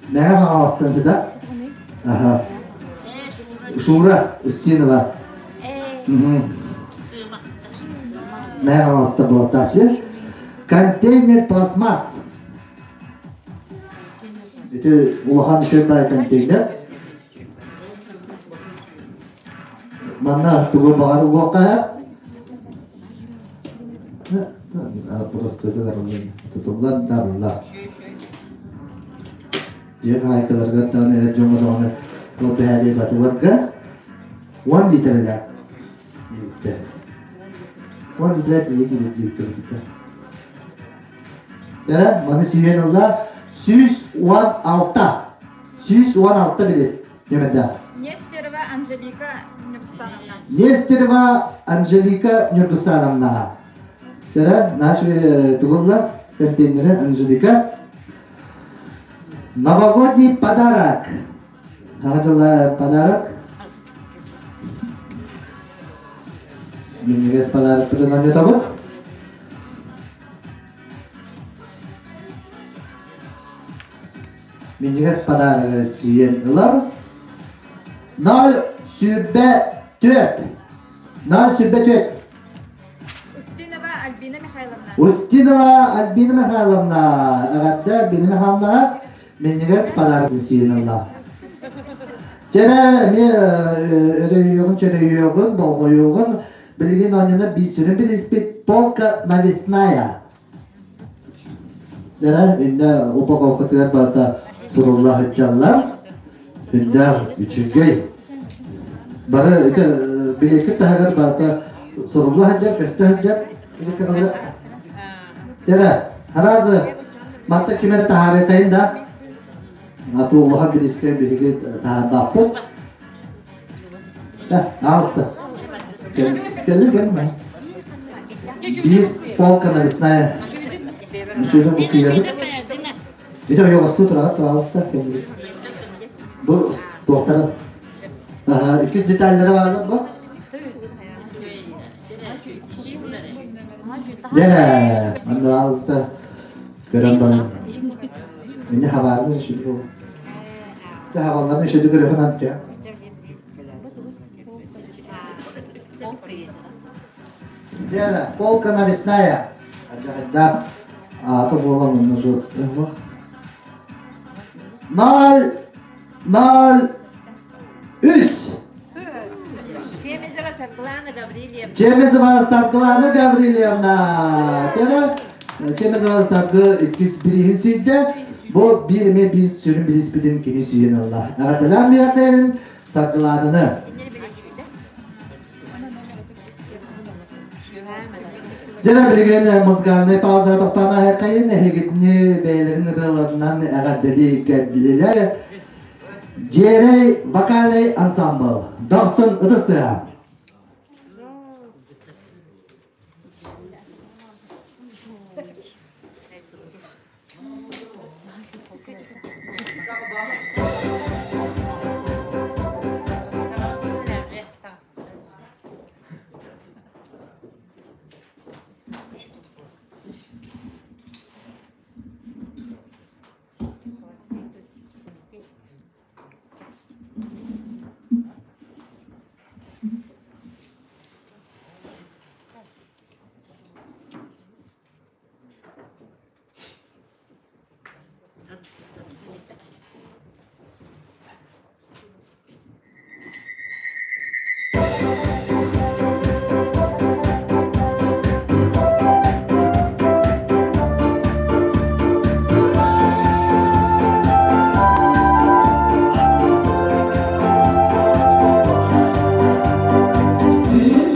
Мэҥэ Хаҥаластан сыта. Аха. Шура Устинова. Мэҥэ Хаҥаласта буолтааччы. Контейнер пластмасс. Ити улахан үчүгэй баай контейнер. Манна тугу баҕар угуохха Просто тутуллан дарыллар. Дьиэ хаһаайкаларыгар даҕаны эр дьоҥҥо даҕаны ол бэһээри батыларга 10 литрэлээх диэбиттэр. 10 литрэ тиийэ киирэр диэбиттэр кытта. Дьэ, маны сүүрэн ылла 116. 116 билет. Нөмердээх. Нестерова Анжелика Нюргустановна. Нестерова Анжелика Нюргустановна. Вчера наши тугулла контейнеры Анжелика. Новогодний подарок. Саҥа подарок. Минньигэс подарок оонньотобут. Минньигэс подарогы сүүйэн ылар. 024 024 Устинова Альбина Михайловна. Устинова Альбина Михайловна. Эҕэрдэ Альбина Михайловнаҕа минньигэс подарок сүүйэн ылла. Дьэрэ эмиэ өрөйүөҕүн чөрөйүөҕүн, болҕойуоҕун билигин оонньонор биир сүрүн билиспит полка навесная. Дьэрэ иннэ упаковкатыгар барыта сурулла сылдьаллар. Үрдээх үчүгэй. Бары ити билиэккит таһыгар барыта сурулла сылдьар, көстө сылдьар. Дьэрэ, аразы манта ким эрэ таһаарыахайын да атуулаһан билискэ биһиги таһаарбаппыт. Аалыста. Кэллин кэлин Биир полка навесная. Үчүгэй бу күйэбит. Ити ойоҕостуу тураҕыт пожалуйста кэллигит. Бу туохтара иккис деталлара баалар бу. Дьэ, пожалуйста, көрөн баран. Мини хабаарбын үчүгэй бу. Тэ хабалларын үчүгэй көрөһүн антя. Дьэ, полка навесная. Хайдах. Аата буолан онно Ноль, ноль, үс. Чемезова Саргылана Гаврильевна. Чемезова Саргылана Гаврильевна. Тере Чемезова Саргы иккис бириһин сүүйдэ. Бу биир эмиэ биир сүрүн бириспитин кини сүүйэн ылла. Эҕэрдэлээн биэртин Саргылананы. Дьэ билигин музыкальнай пауза тохтоон аһыаххайын эһигитини бэйэлэрин ырыаларынан эҕэрдэлии кэллилэр. Дьиэрэй вокальнай ансамбл Дохсун ытыс тыаһа.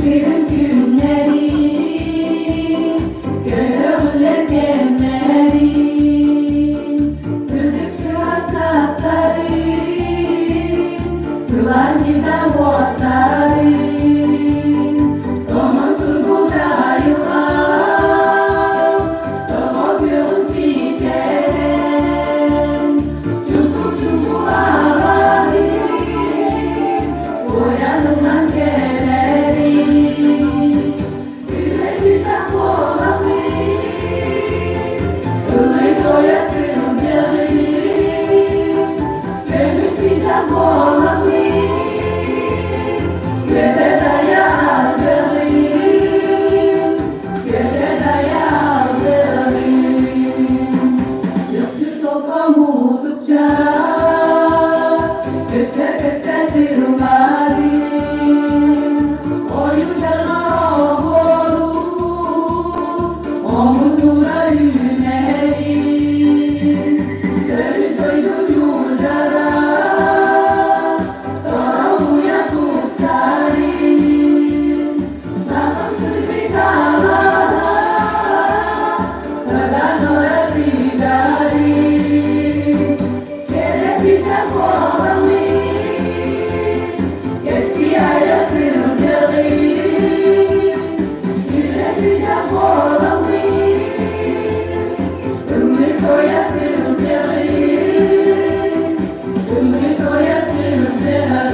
Күн күннэри, көтөҕүллэр кэмнэри, сырдык сылаас саастары, сылаанньыта уоттары, тоҥон турбут айылҕа, тоҕо күөҕүн ситэрэн, чуҥкук-чуҥкук ааларын, уойан кэлэрин, күлэ-күлэ буоламмын, ыллыы-туойа сылдьабын, көҥүл буоламмын, көтө-дайа алдыбын, көтө-дайа алдыбын. Yoktur solkamudukça Göster göster tırları Oyuncağına olur Omurura yüneri Dönüp doydu yurdara Toraluya tutsari Sakın sırrı kalada Sarganora tidari Kereçice kolami Hepsi arasıncağı Güneşice kolami Ömür koyasıncağı Ömür koyasıncağı.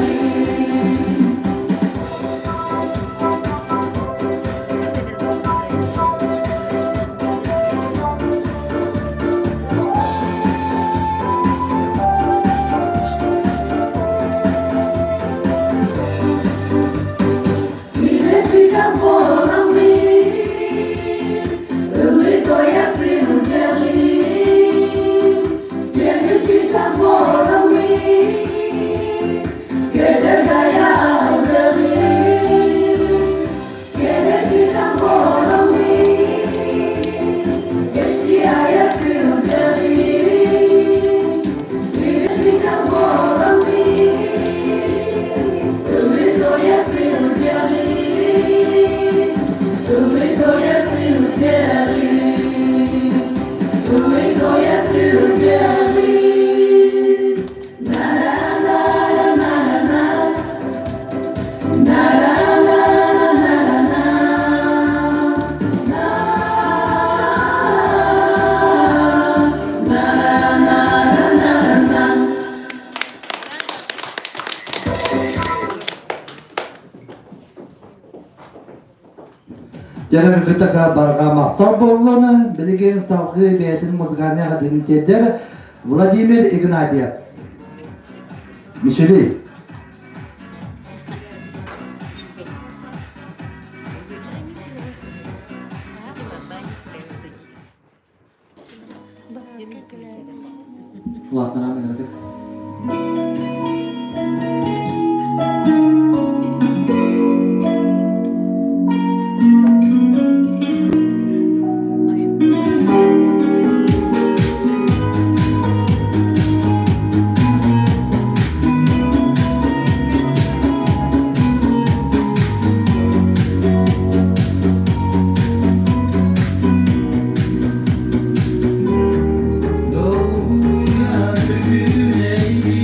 Güneşice kolami Ыллыы тоя сылдьаҕын, көҥүл чыычаах буоламмын, көтө дайа алдыгын, кэрэ чыычаах буоламмын, кэпсии айа сылдьаҕын, күнү чыычаах буоламмын, ыллыы тоя сылдьаҕын, ыллыы тоя сылдьаҕын, ыллыы тоя сылдьаҕын. На-на-на-на-на-на, на-на-на-на-на-на, на-на-на-на-на-на. Дьэ кытака барҕа махтал буоллун, билигин салгыы бэйэтин музыкальнай тиэрдэр Владимир Игнатьев. Мишели. Улаатан аҕытык. Долгуйа бүгүнэйбит,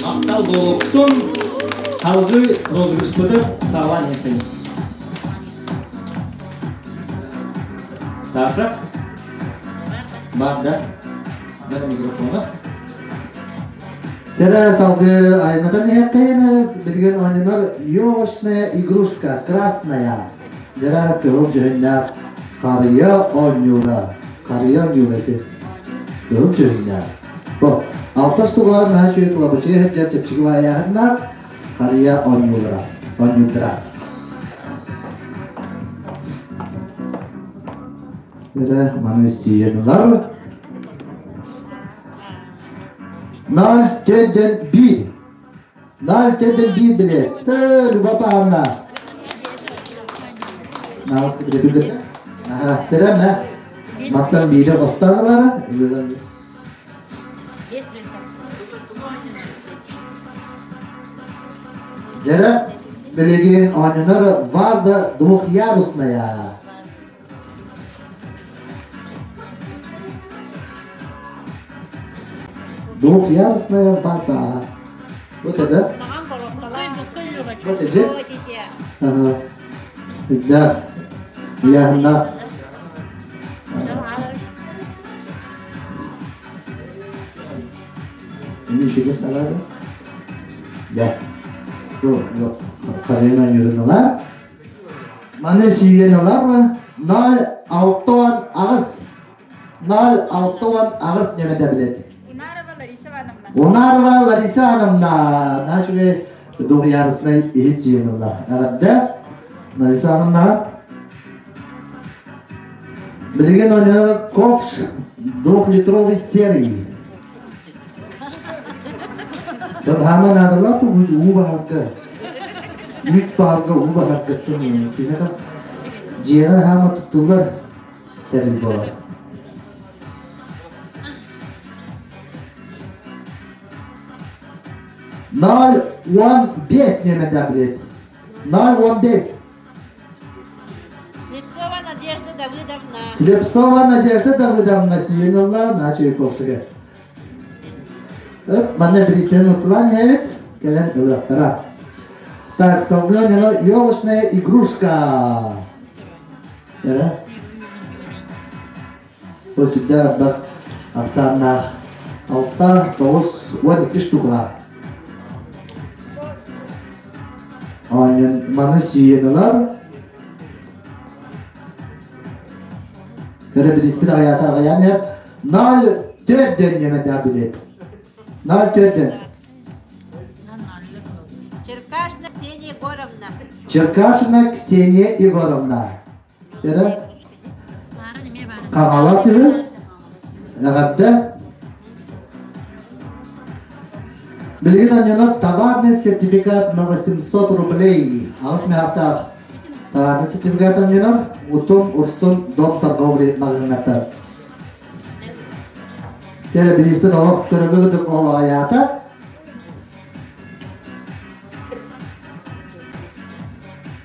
Махтал буолуохтун, салгыы розыгрышпытын саҕалаан иһэттин. Саша? Бар да? Бара микрофона. Тере салгыы айнатан иһэккэйэн билигин оонньонор елочная игрушка красная. Дера кыһыл дьүһүннээх харыйа оонньуура. Харыйа оонньуура ити. Кыһыл дьүһүннээх. Бу алта штугалар наһаа үчүгэй кылабычыга сылдьар чэпчэки баайааһыннаах харыйа оонньуулара. Оонньуурдара. Эрэ маны сиэн ылар. Ноль төрдөн биир. Ноль төрдөн биир билет. Люба Павловна. Наҕыс билет Аха, терем Маттан биири хостаан ылара. Дьэрэ, билигин оонньонор ваза двухъярусная. Двухъярусная ваза. Вот это. Вот это. Ага. Да. Я Ini үчүгэй салаада. Дэ. Бу харыйын оонньуурун Маны сүүйэн ылар 068 068 нөмөтө билет. Унарова Лариса Ивановна. Унарова Лариса Ивановна. Наша двухъярусный иһит сүүйэн ылла. Эҕэрдэ. Лариса Ивановна. Билигин оонньуур ковш двухлитровый серый. Хаама наадалаах уу баһарга, үүт баһарга, уу баһарга киниэхэ дьиэҕэ хаама туттуллар тэрил буолар. 0,15 нөмердээх билет. 0,15. Слепцова Надежда Давыдовна. Слепцова Надежда Давыдовна сүйэн ылла Начайковская. Манна бириистерин уттулаан иһэбит, кэлэн ылыахтара. Так, салгыы елочная игрушка. Эрэ? Бу сүрдээх элбэх ахсааннаах 6, 9, 12 штукалаах. Оонньон маны сүүйэн ылар. Кэрэ бириспит аҕыйаата аҕыйаан иһэр. 0,4 дөн ньэмэдээх билет. 0,4 дөн. Черкашина Ксения Егоровна. Черкашина Ксения Егоровна. Эрэ? Хаҥалас үһү. Эҕэрдэ. Билигин анньанар товарный сертификат на 800 рублей. Аҕыс миһахтаах товарный сертификат анньанар. Утум Урсун дом торговли маҕаһыыннаттар. Кэлэ билиспит олох көрөгө кытык ол аҕайаата.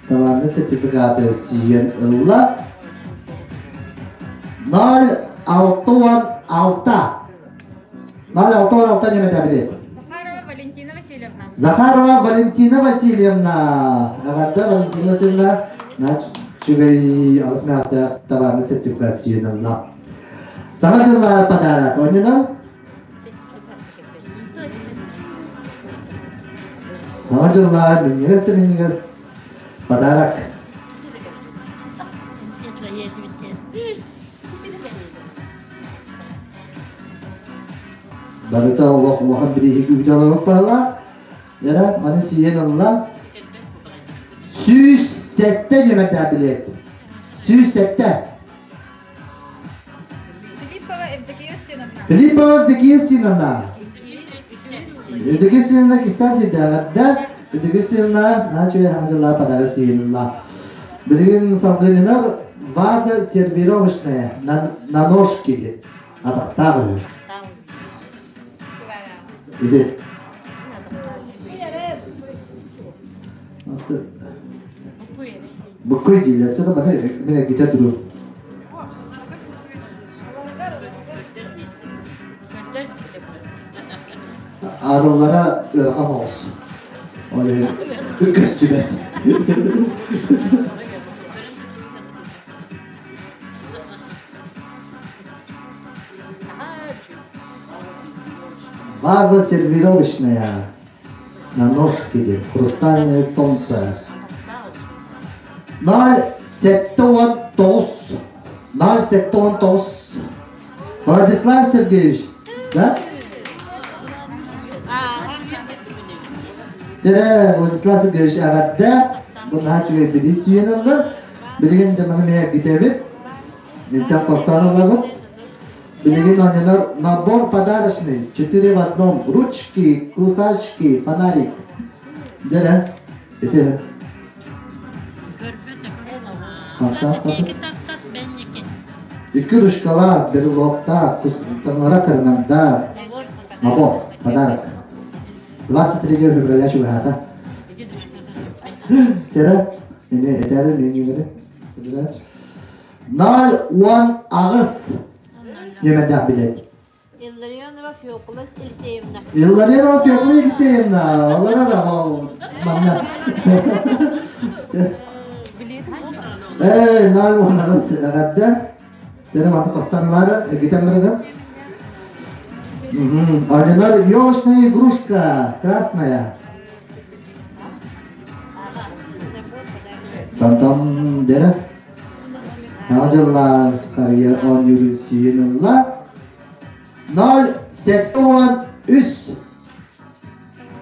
Товарный сертификаты сиэн ылла. 0,66 0,66 нөмөтө билет. Захарова Валентина Васильевна. Захарова Валентина Васильевна. Эҕэрдэ Валентина Васильевна. Үчүгэй аҕыс мээхтээх товарный сертификат сиэн ылла. Саҥа дьыллаах подарок. Оннунан Саҥа дьыллаах минньигэс да минньигэс подарок. Барыта олох улахан бирииһи күүтэ олорбут баһылаах. Яра, маны сиэн ылла. 107 нөмэрдээх билиэт. 107. Филиппова Евдокия Устиновна. Филиппова Евдокия Устиновна. Евдокия Устиновна кистан сирдээҕэрдэ. Евдокия Устиновна наачуй хаҥадылла подарок сиилла. Билигин салгынынар ваза сервировочная на, на ножки атахтаах үһү. Ити. Буккуй дииллэр. Чото баны мин эргитэ туруу. Арыллара ыарахан оҕус. Ол иһин көстүбэт. Ваза сервировочная на ножке, хрустальное солнце. 0,79 0,79 Владислав Сергеевич, да? Дьэ, Владислав Сергеевич эҕэрдэ. Бу наһаа үчүгэй билии сүүйэн ылла. Билигин дьэ маны миэхэ бүтэбит. Илтэн хостоон ылабыт. Билигин оонньонор набор подарочный, четыре в одном, ручки, кусачки, фонарик. Дьэ, ити Икки ручкалаах, брелоктаах, таҥара кырынардаах, набор, подарок. 23 февраля чугаһаата. Чэрэ, эне этэрэ менюлары. 018 нөмердээх билет. Илларионова Феокла Елисеевна. Илларионова Феокла Елисеевна. Олорор манна. Эй, 018 эҕэрдэ. Дэрэ манна хостанлары эгитэн барыгын. Одинар елочная игрушка красная. Тантам дэрэ. Саҥа дьыллаах харыйа оонньуурун сүүйэн ылла. 073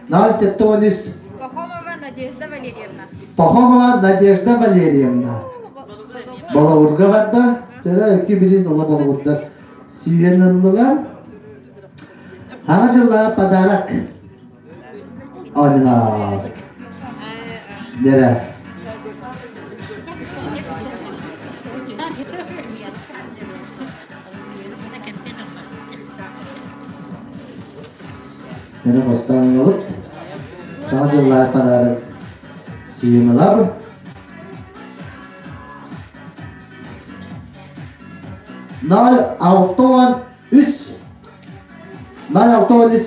073 Пахомова Надежда Валерьевна. Пахомова Надежда Валерьевна. Болоҕурга барда. Чара икки билиз ола болоҕурдар сүүйэн ыллылар. Саҥа дьыллаах подарок. Оонньуулар. Дэрэ. Дэрэ бастаан ылабыт. Саҥа дьыллаах подарок сүүйэн ылабын. 063 063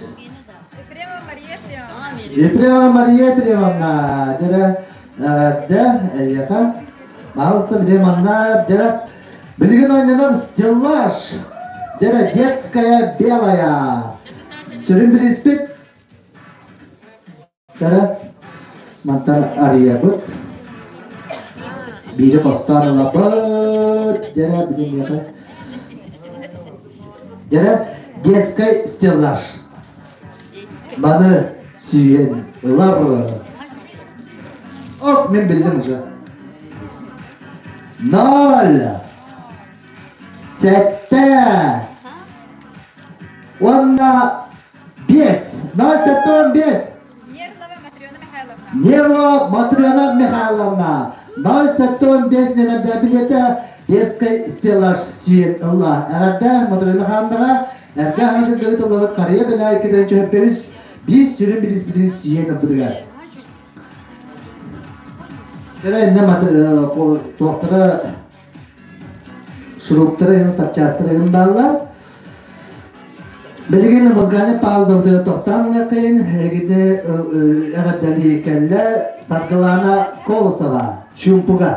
Ефремова Мария Ефремовна. Ефремова Мария Ефремовна, дьэ, дьэ, эйиэхэ. Пожалуйста, били манна, дьэ, билигин оонньонор стеллаж, дьэ, детская белая. Сүрүн бириспит, дьэ, мантан арыйабыт. Биири хостоон ылабыт, дьэ, билин миэхэ. Дьэ, детскай стеллаж. Маны сүүйэн ылар. Оп, мен биллим уже. Ноль. Сэттэ. Уонна биэс. 0,75. Нерлова Матрена Михайловна. Нерлова Матрена Михайловна. 0,75 нөмірде билеті детский стеллаж сүүйэн ылла. Эҕэрдэ Матрена Михайловнаҕа эргэ хаҥачыргы тыллабыт харыйа бэлээ кэтэн чөһөппөбүс биир сүрүн билиспитин сүүйэн ылбытыгар. Кэлэ инне туохтара шуруптара иһин сапчаастара иһин бааллар. Билигин музыкальный паузабытыгар тохтоон ылыаххайын, эһигини эҕэрдэлии кэллэ Саргылаана Колосова, Чуумпуга.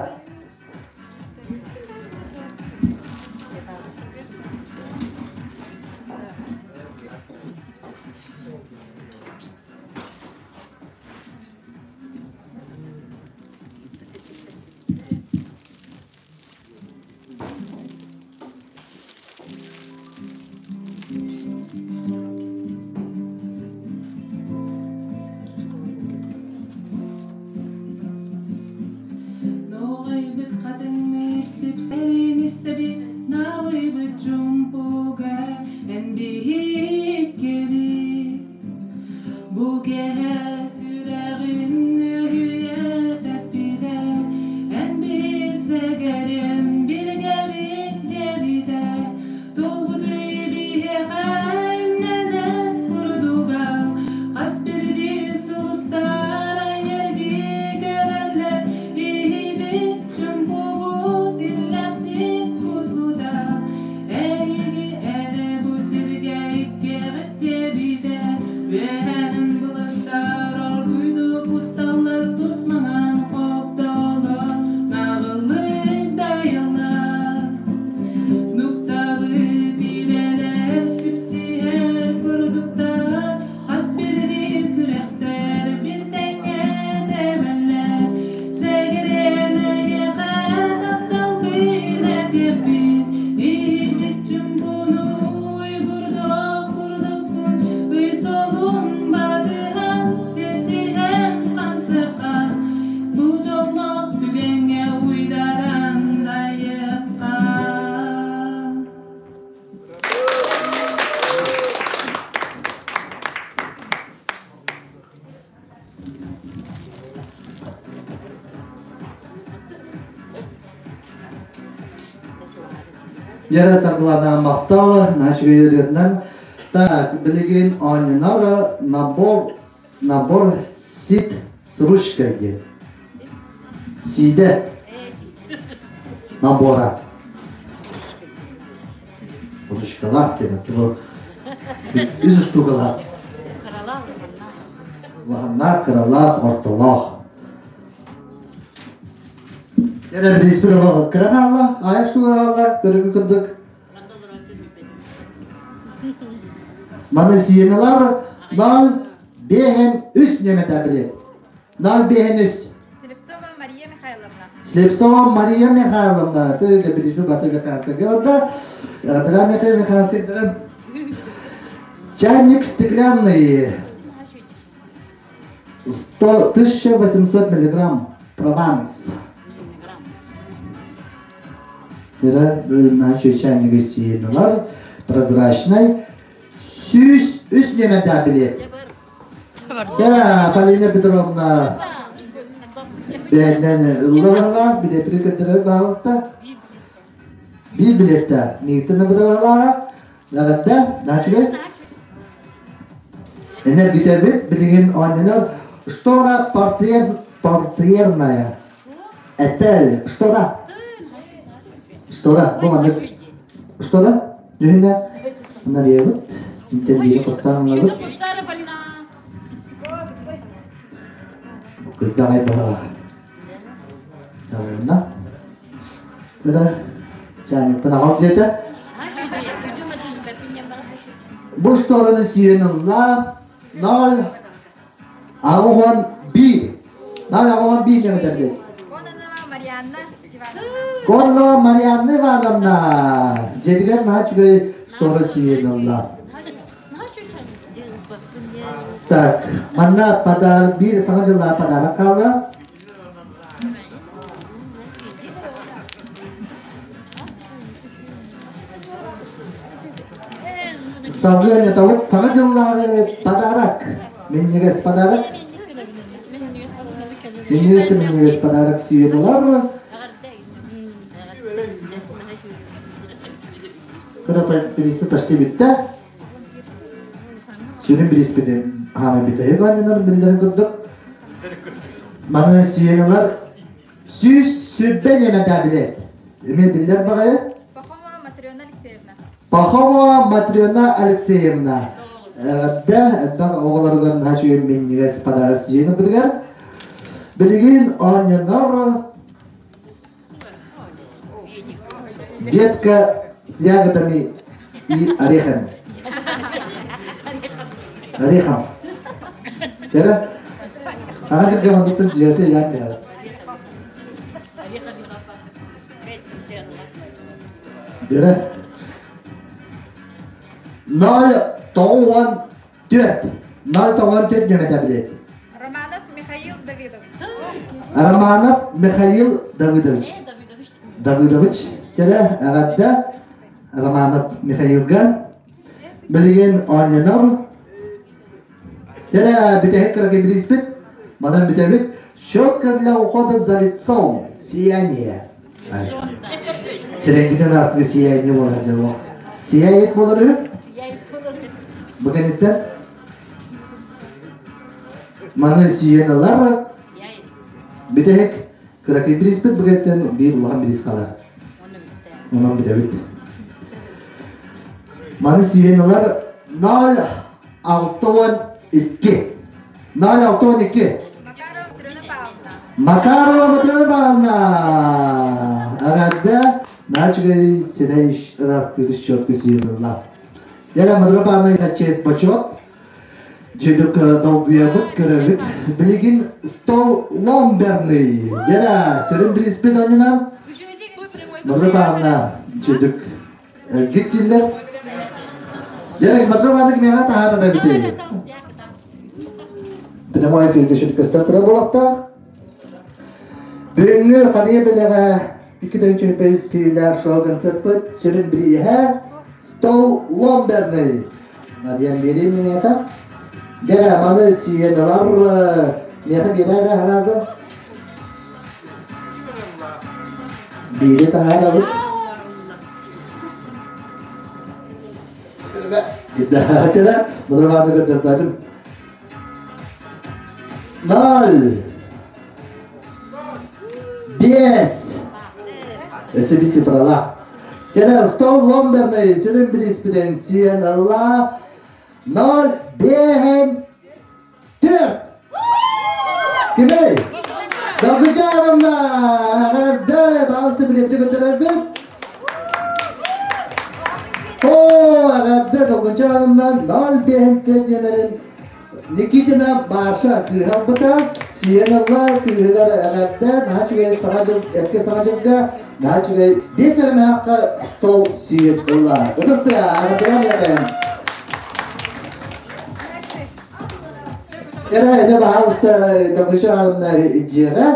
Нуоҕайбыт хатыҥмыт сипсэрин истэбит, налыйбыт чуумпуга эн биһиккибит. Бу киэһэ сүрэҕин өрүйэ тэппитэ, эн биир сэгэриэм билгэбит диэбитэ, Туолбут ый биһиэхэ имнэнэр курдуга, хас биирдии сулустар эйэргии көрөллөр, иһийбит чуҥкугут иллэхтик кууспута, эйиги эрэ бу сиргэ иккиэҕит диэбитэ, үөһэнэн былыттар оргууйдук усталлар тус маҥан хоптолор, наҕыллык дайаллар. Нуктабыт иилэлэр сипсиһэр курдуктар, хас биирдии сүрэхтэр бир тэҥҥэ тэбэллэр. Сэгэрэн эйиэхэ таптал билэтиэхпит, иһиммит чуҥкуну уйгурдуох курдукпун, ый солун батыһан, сиртиһэн хамсыкка, бу дьоллоох түгэҥҥэ уйдаран дайыахха. Вера Саргылана махтал наша ырыатынан. Так, билигин оонньонор набор набор сит с ручкой диэн. Сиидэ набора. Ручкалаах диэн үс штукалаах. Улаханнаах, кыралаах, ортолоох. Дьэ, бириспит олох кыра хаалла, аайа штука хаалла, көрүгү курдук. Маны сиеналар 0 5 3 нөмөтө билет. 0 5 3. Слепцова Мария Михайловна. Слепцова Мария Михайловна. Ты же билису баты Михайловска. Онда Дра Михаил Михайловска. Чайник стеклянный. 100, 1800 миллиграмм. Прованс. Бира бөлүмнәһэ чайнигы сиеналар прозрачный. Сүүс үс нөмердää билет. Кэ Полина Петровна бэйэннэн ылла билеппити көрдөрөр баҕалыста. Биир билеттээх. Миигиттэн быдабалааҕа. Наҕадда, наачыгай. Энер бүтэбит, билигин оонньонор штора портьер, портьерная. Этель, штора. Штора, бу маннык. Штора, дьүһүнэ. Нарыйабыт. Интен биири кустаан ылабыт. Кырдаҕай баһа. Таварына. Тыра чаанньыкпын аҕал диэтэ. Бу штораны сиэн ылла. 0 аҕыс 1. 0 аҕыс 1 нөмөтөргүт. Кононова Марианна Ивановна. Кононова Марианна Ивановна. Дьиэтигэр наһаа үчүгэй штора сиэн ылла. Так, манна подарок, биир саҥа дьыллаах подарок хаалла. Салгыы ойнотобут саҥа дьыллааҕы подарок. Минньигэс подарок. Минньигэс минньигэс подарок сүйэн ылар. Кыра бириспи почти бүттэ. Сүрүн бириспитин хаамай бүтэһик оонньонор биллэрин курдук. Маны сиэнилэр 120 ньэмэтэ билет. Эмиэ биллэр баҕайы. Пахомова Матрена Алексеевна. Пахомова Матрена Алексеевна. Эҕэрдэ элбэх оҕолоругар наһаа үчүгэй минньигэс подарок сиэн ылбытыгар. Билигин оонньонор Ветка с ягодами и орехами. Орехом. Да? Ана кырга мандыттан дьиэти ян бэһэр. Дөрө. 0 94. 0 94 нөмөтө билет. Романов Михаил Давидович. Романов Михаил Давыдович. Давыдович. Теле эҕэрдэ Романов Михаилга. Билигин оонньонор. Теле бүтэһик кыракый бириспит. Манан бүтэбит. Щетка для ухода за лицом. Сияние. Сирэйгитин ааспыт сияние буолар дьоллоох. Сияет буолар үһү? Бу кэнниттэн маны сүйэн ылар. Бүтэһик кыракый бириспит бу кэнниттэн биир улахан бирис хаалар. Онон бүтэбит. Маны сүйэн ылар 0 62. 0 62. Макарова Матрена Павловна. Макарова Матрена Павловна! Эҕэрдэ наачыгай сирэй ыраастыыр счетка сүйэн ылла. Яра Матрена Павловна честь почет. Дьүдүк долгуйабыт, көрөбүт. Билигин стол ломберный. Дьэ, сүрүн бириспит оннунан Матрена Павловна дьүдүк гиттиллер. Дьэ, Матрена Павловна кимиэхэ таһаарар эбитий? Прямой эфиргэ сүркөстөн турар буолуохтаах. Бүгүҥҥү Харыйа бэлэҕэ 2 күүлээх шоу-концертпыт сүрүн бирииһэ Стол ломберный. Надия биэриим миэхэ. Дьэ, маны сиэн ылар миэхэ биэрэр араза. Биири таһаарабыт. Кэлэ, мудырҕааны көрдөрбөтүм. Ноль. 5. Өссө бис цифралаах. Чэрэ стол ломберный сүрүн бириспитин сиэн ылла 0 5 4. Кимей? Догучаровна! Эҕэрдэ! Баҕас билиэпти көрдөрөрбүт. О, эҕэрдэ Догучаровна 0 5 4 нүөмэрин Никитина Маша кыыһа ылбыта, сиэн ылла, кыыһыгар эҕэрдэ, наһаа үчүгэй саҥа дьыл, эргэ саҥа дьылга, наһаа үчүгэй биэс эрэмэххэ стол сиэн ылла. Ытыстыа, эҕэрдэлээн эҕэрдэлээн. Эрэ, это баһаалыста Добрычановна дьиэҕэ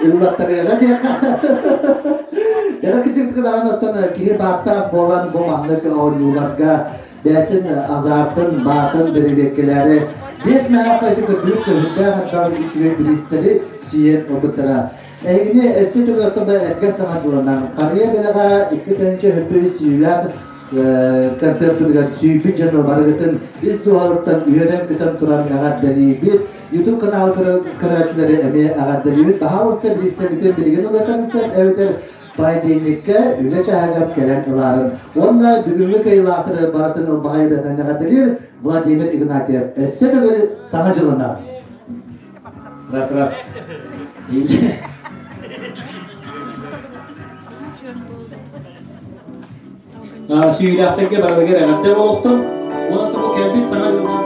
ыллаттарыаҕа диэххэ. Кэрэ кыдьыктык даҕаны оттон киһи бааттаах буолан бу маннык оонньууларга бэйэтин азартын, баатын бэрэбиэркэлээри биэс мэһэххэ ити көрдүбүт чөһүрдээх элбэх үчүгэй бириистэри сиэн ылбыттара. Эһигини өссө төгүл оттон эргэ саҥа дьылынан Харыйа бэлэҕэ 2 тыһыынча сүүлээх концертпытыгар сүүйбүт дьону барыгытын ис дууһалыттан үөрэн-көтөн туран эҕэрдэлиибит. YouTube канал көрөөччүлэри эмиэ эҕэрдэлиибит. Баһаалыста бириистэбитин билигин ылыаххытын сөп эбэтэр понедельникка үлэ чааһыгар кэлэн ылаарын. Уонна бүгүҥҥү кыайыылаахтары барытын ылбаҕай ырыатынан эҕэрдэлиир Владимир Игнатьев. Өссө төгүл Саҥа дьылынан! Раз, раз. Сүүйлээхтэргэ барылыгар эҕэрдэ буолуохтун. Уонна бу кэлбит саҥа дьылынан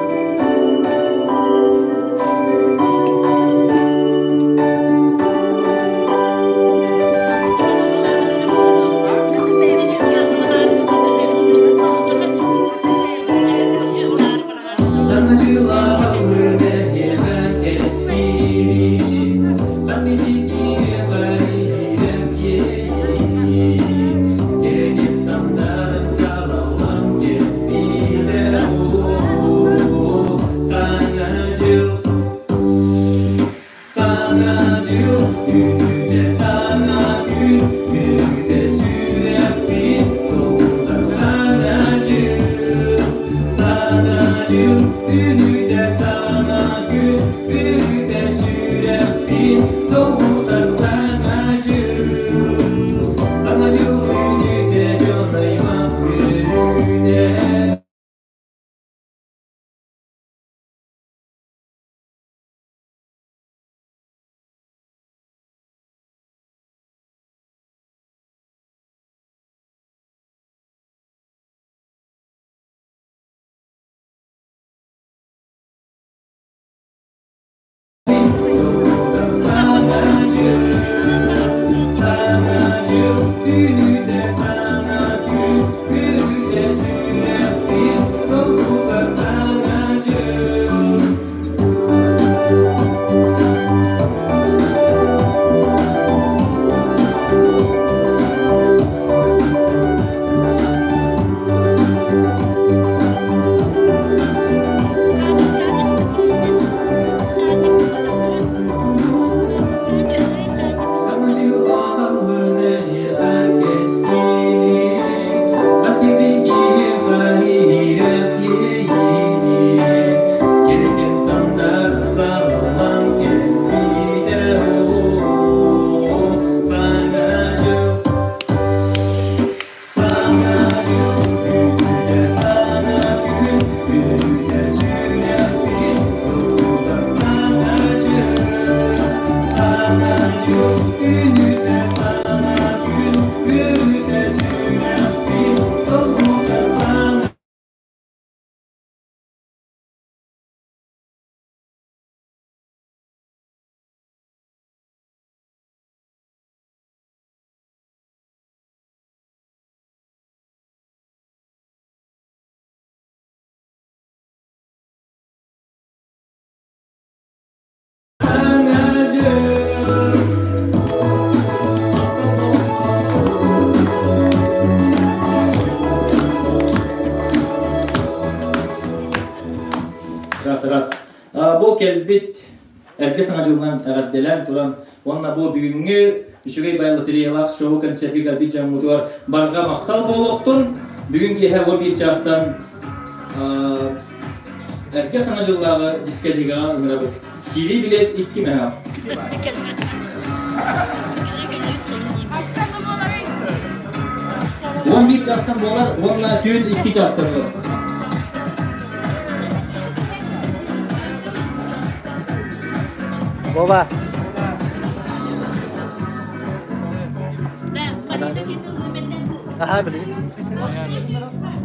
Саҥа дьылаҕалыы эһиэхэ кэскиир, хас биирдии иһирэм иэйии, кэрэтин сандаарын салаллан кэлбитэ оо, Саҥа дьыл, Саҥа дьыл үүнүүтэ саҥа күн, үөрүүтэ сүрэхпин долгутар Саҥа дьыл, Саҥа дьыл үүнүүтэ саҥа күн, үөрүүтэ сүрэхпин долгутар Саҥа дьыл, Саҥа дьыл үүнүүтэ дьон аймах үөрүүтэ. Саҥа дьыл, саҥа дьыл, үүнүүтэ саҥа күн, үөрүүтэ сүрэхпин долгутар саҥа дьыл. Саҥа дьыл аҕаллын эһиэхэ кэскилин, хас биирдии киһиэхэ иһирэх иэйиини, кэрэтин сандарын салаллан кэлбитэ оо, Саҥа дьыл, Саҥа дьыл үүнүүтэ саҥа күн, үөрүүтэ сүрэхпин долгутар Саҥа дьыл, Саҥа дьыл үүнүүтэ саҥа күн, үөрүүтэ сүрэхпин долгутар Саҥа Саҥа дьыл. Раз, раз. Бу кэлбит эргэ саҥа дьылынан эҕэрдэлээн туран уонна бу бүгүҥҥү үчүгэй бай лотереялаах шоу концерты кэлбит дьоммутугар барҕа махтал буолуохтун. Бүгүн киэһэ 11 чаастан эргэ саҥа дьыллааҕы дискотекаҕа ыҥырабыт. Киирии билет 2 мөһөөх. 11 чаастан буолар уонна түүн 2 чаастан буолар. Вова. Аха, билигин.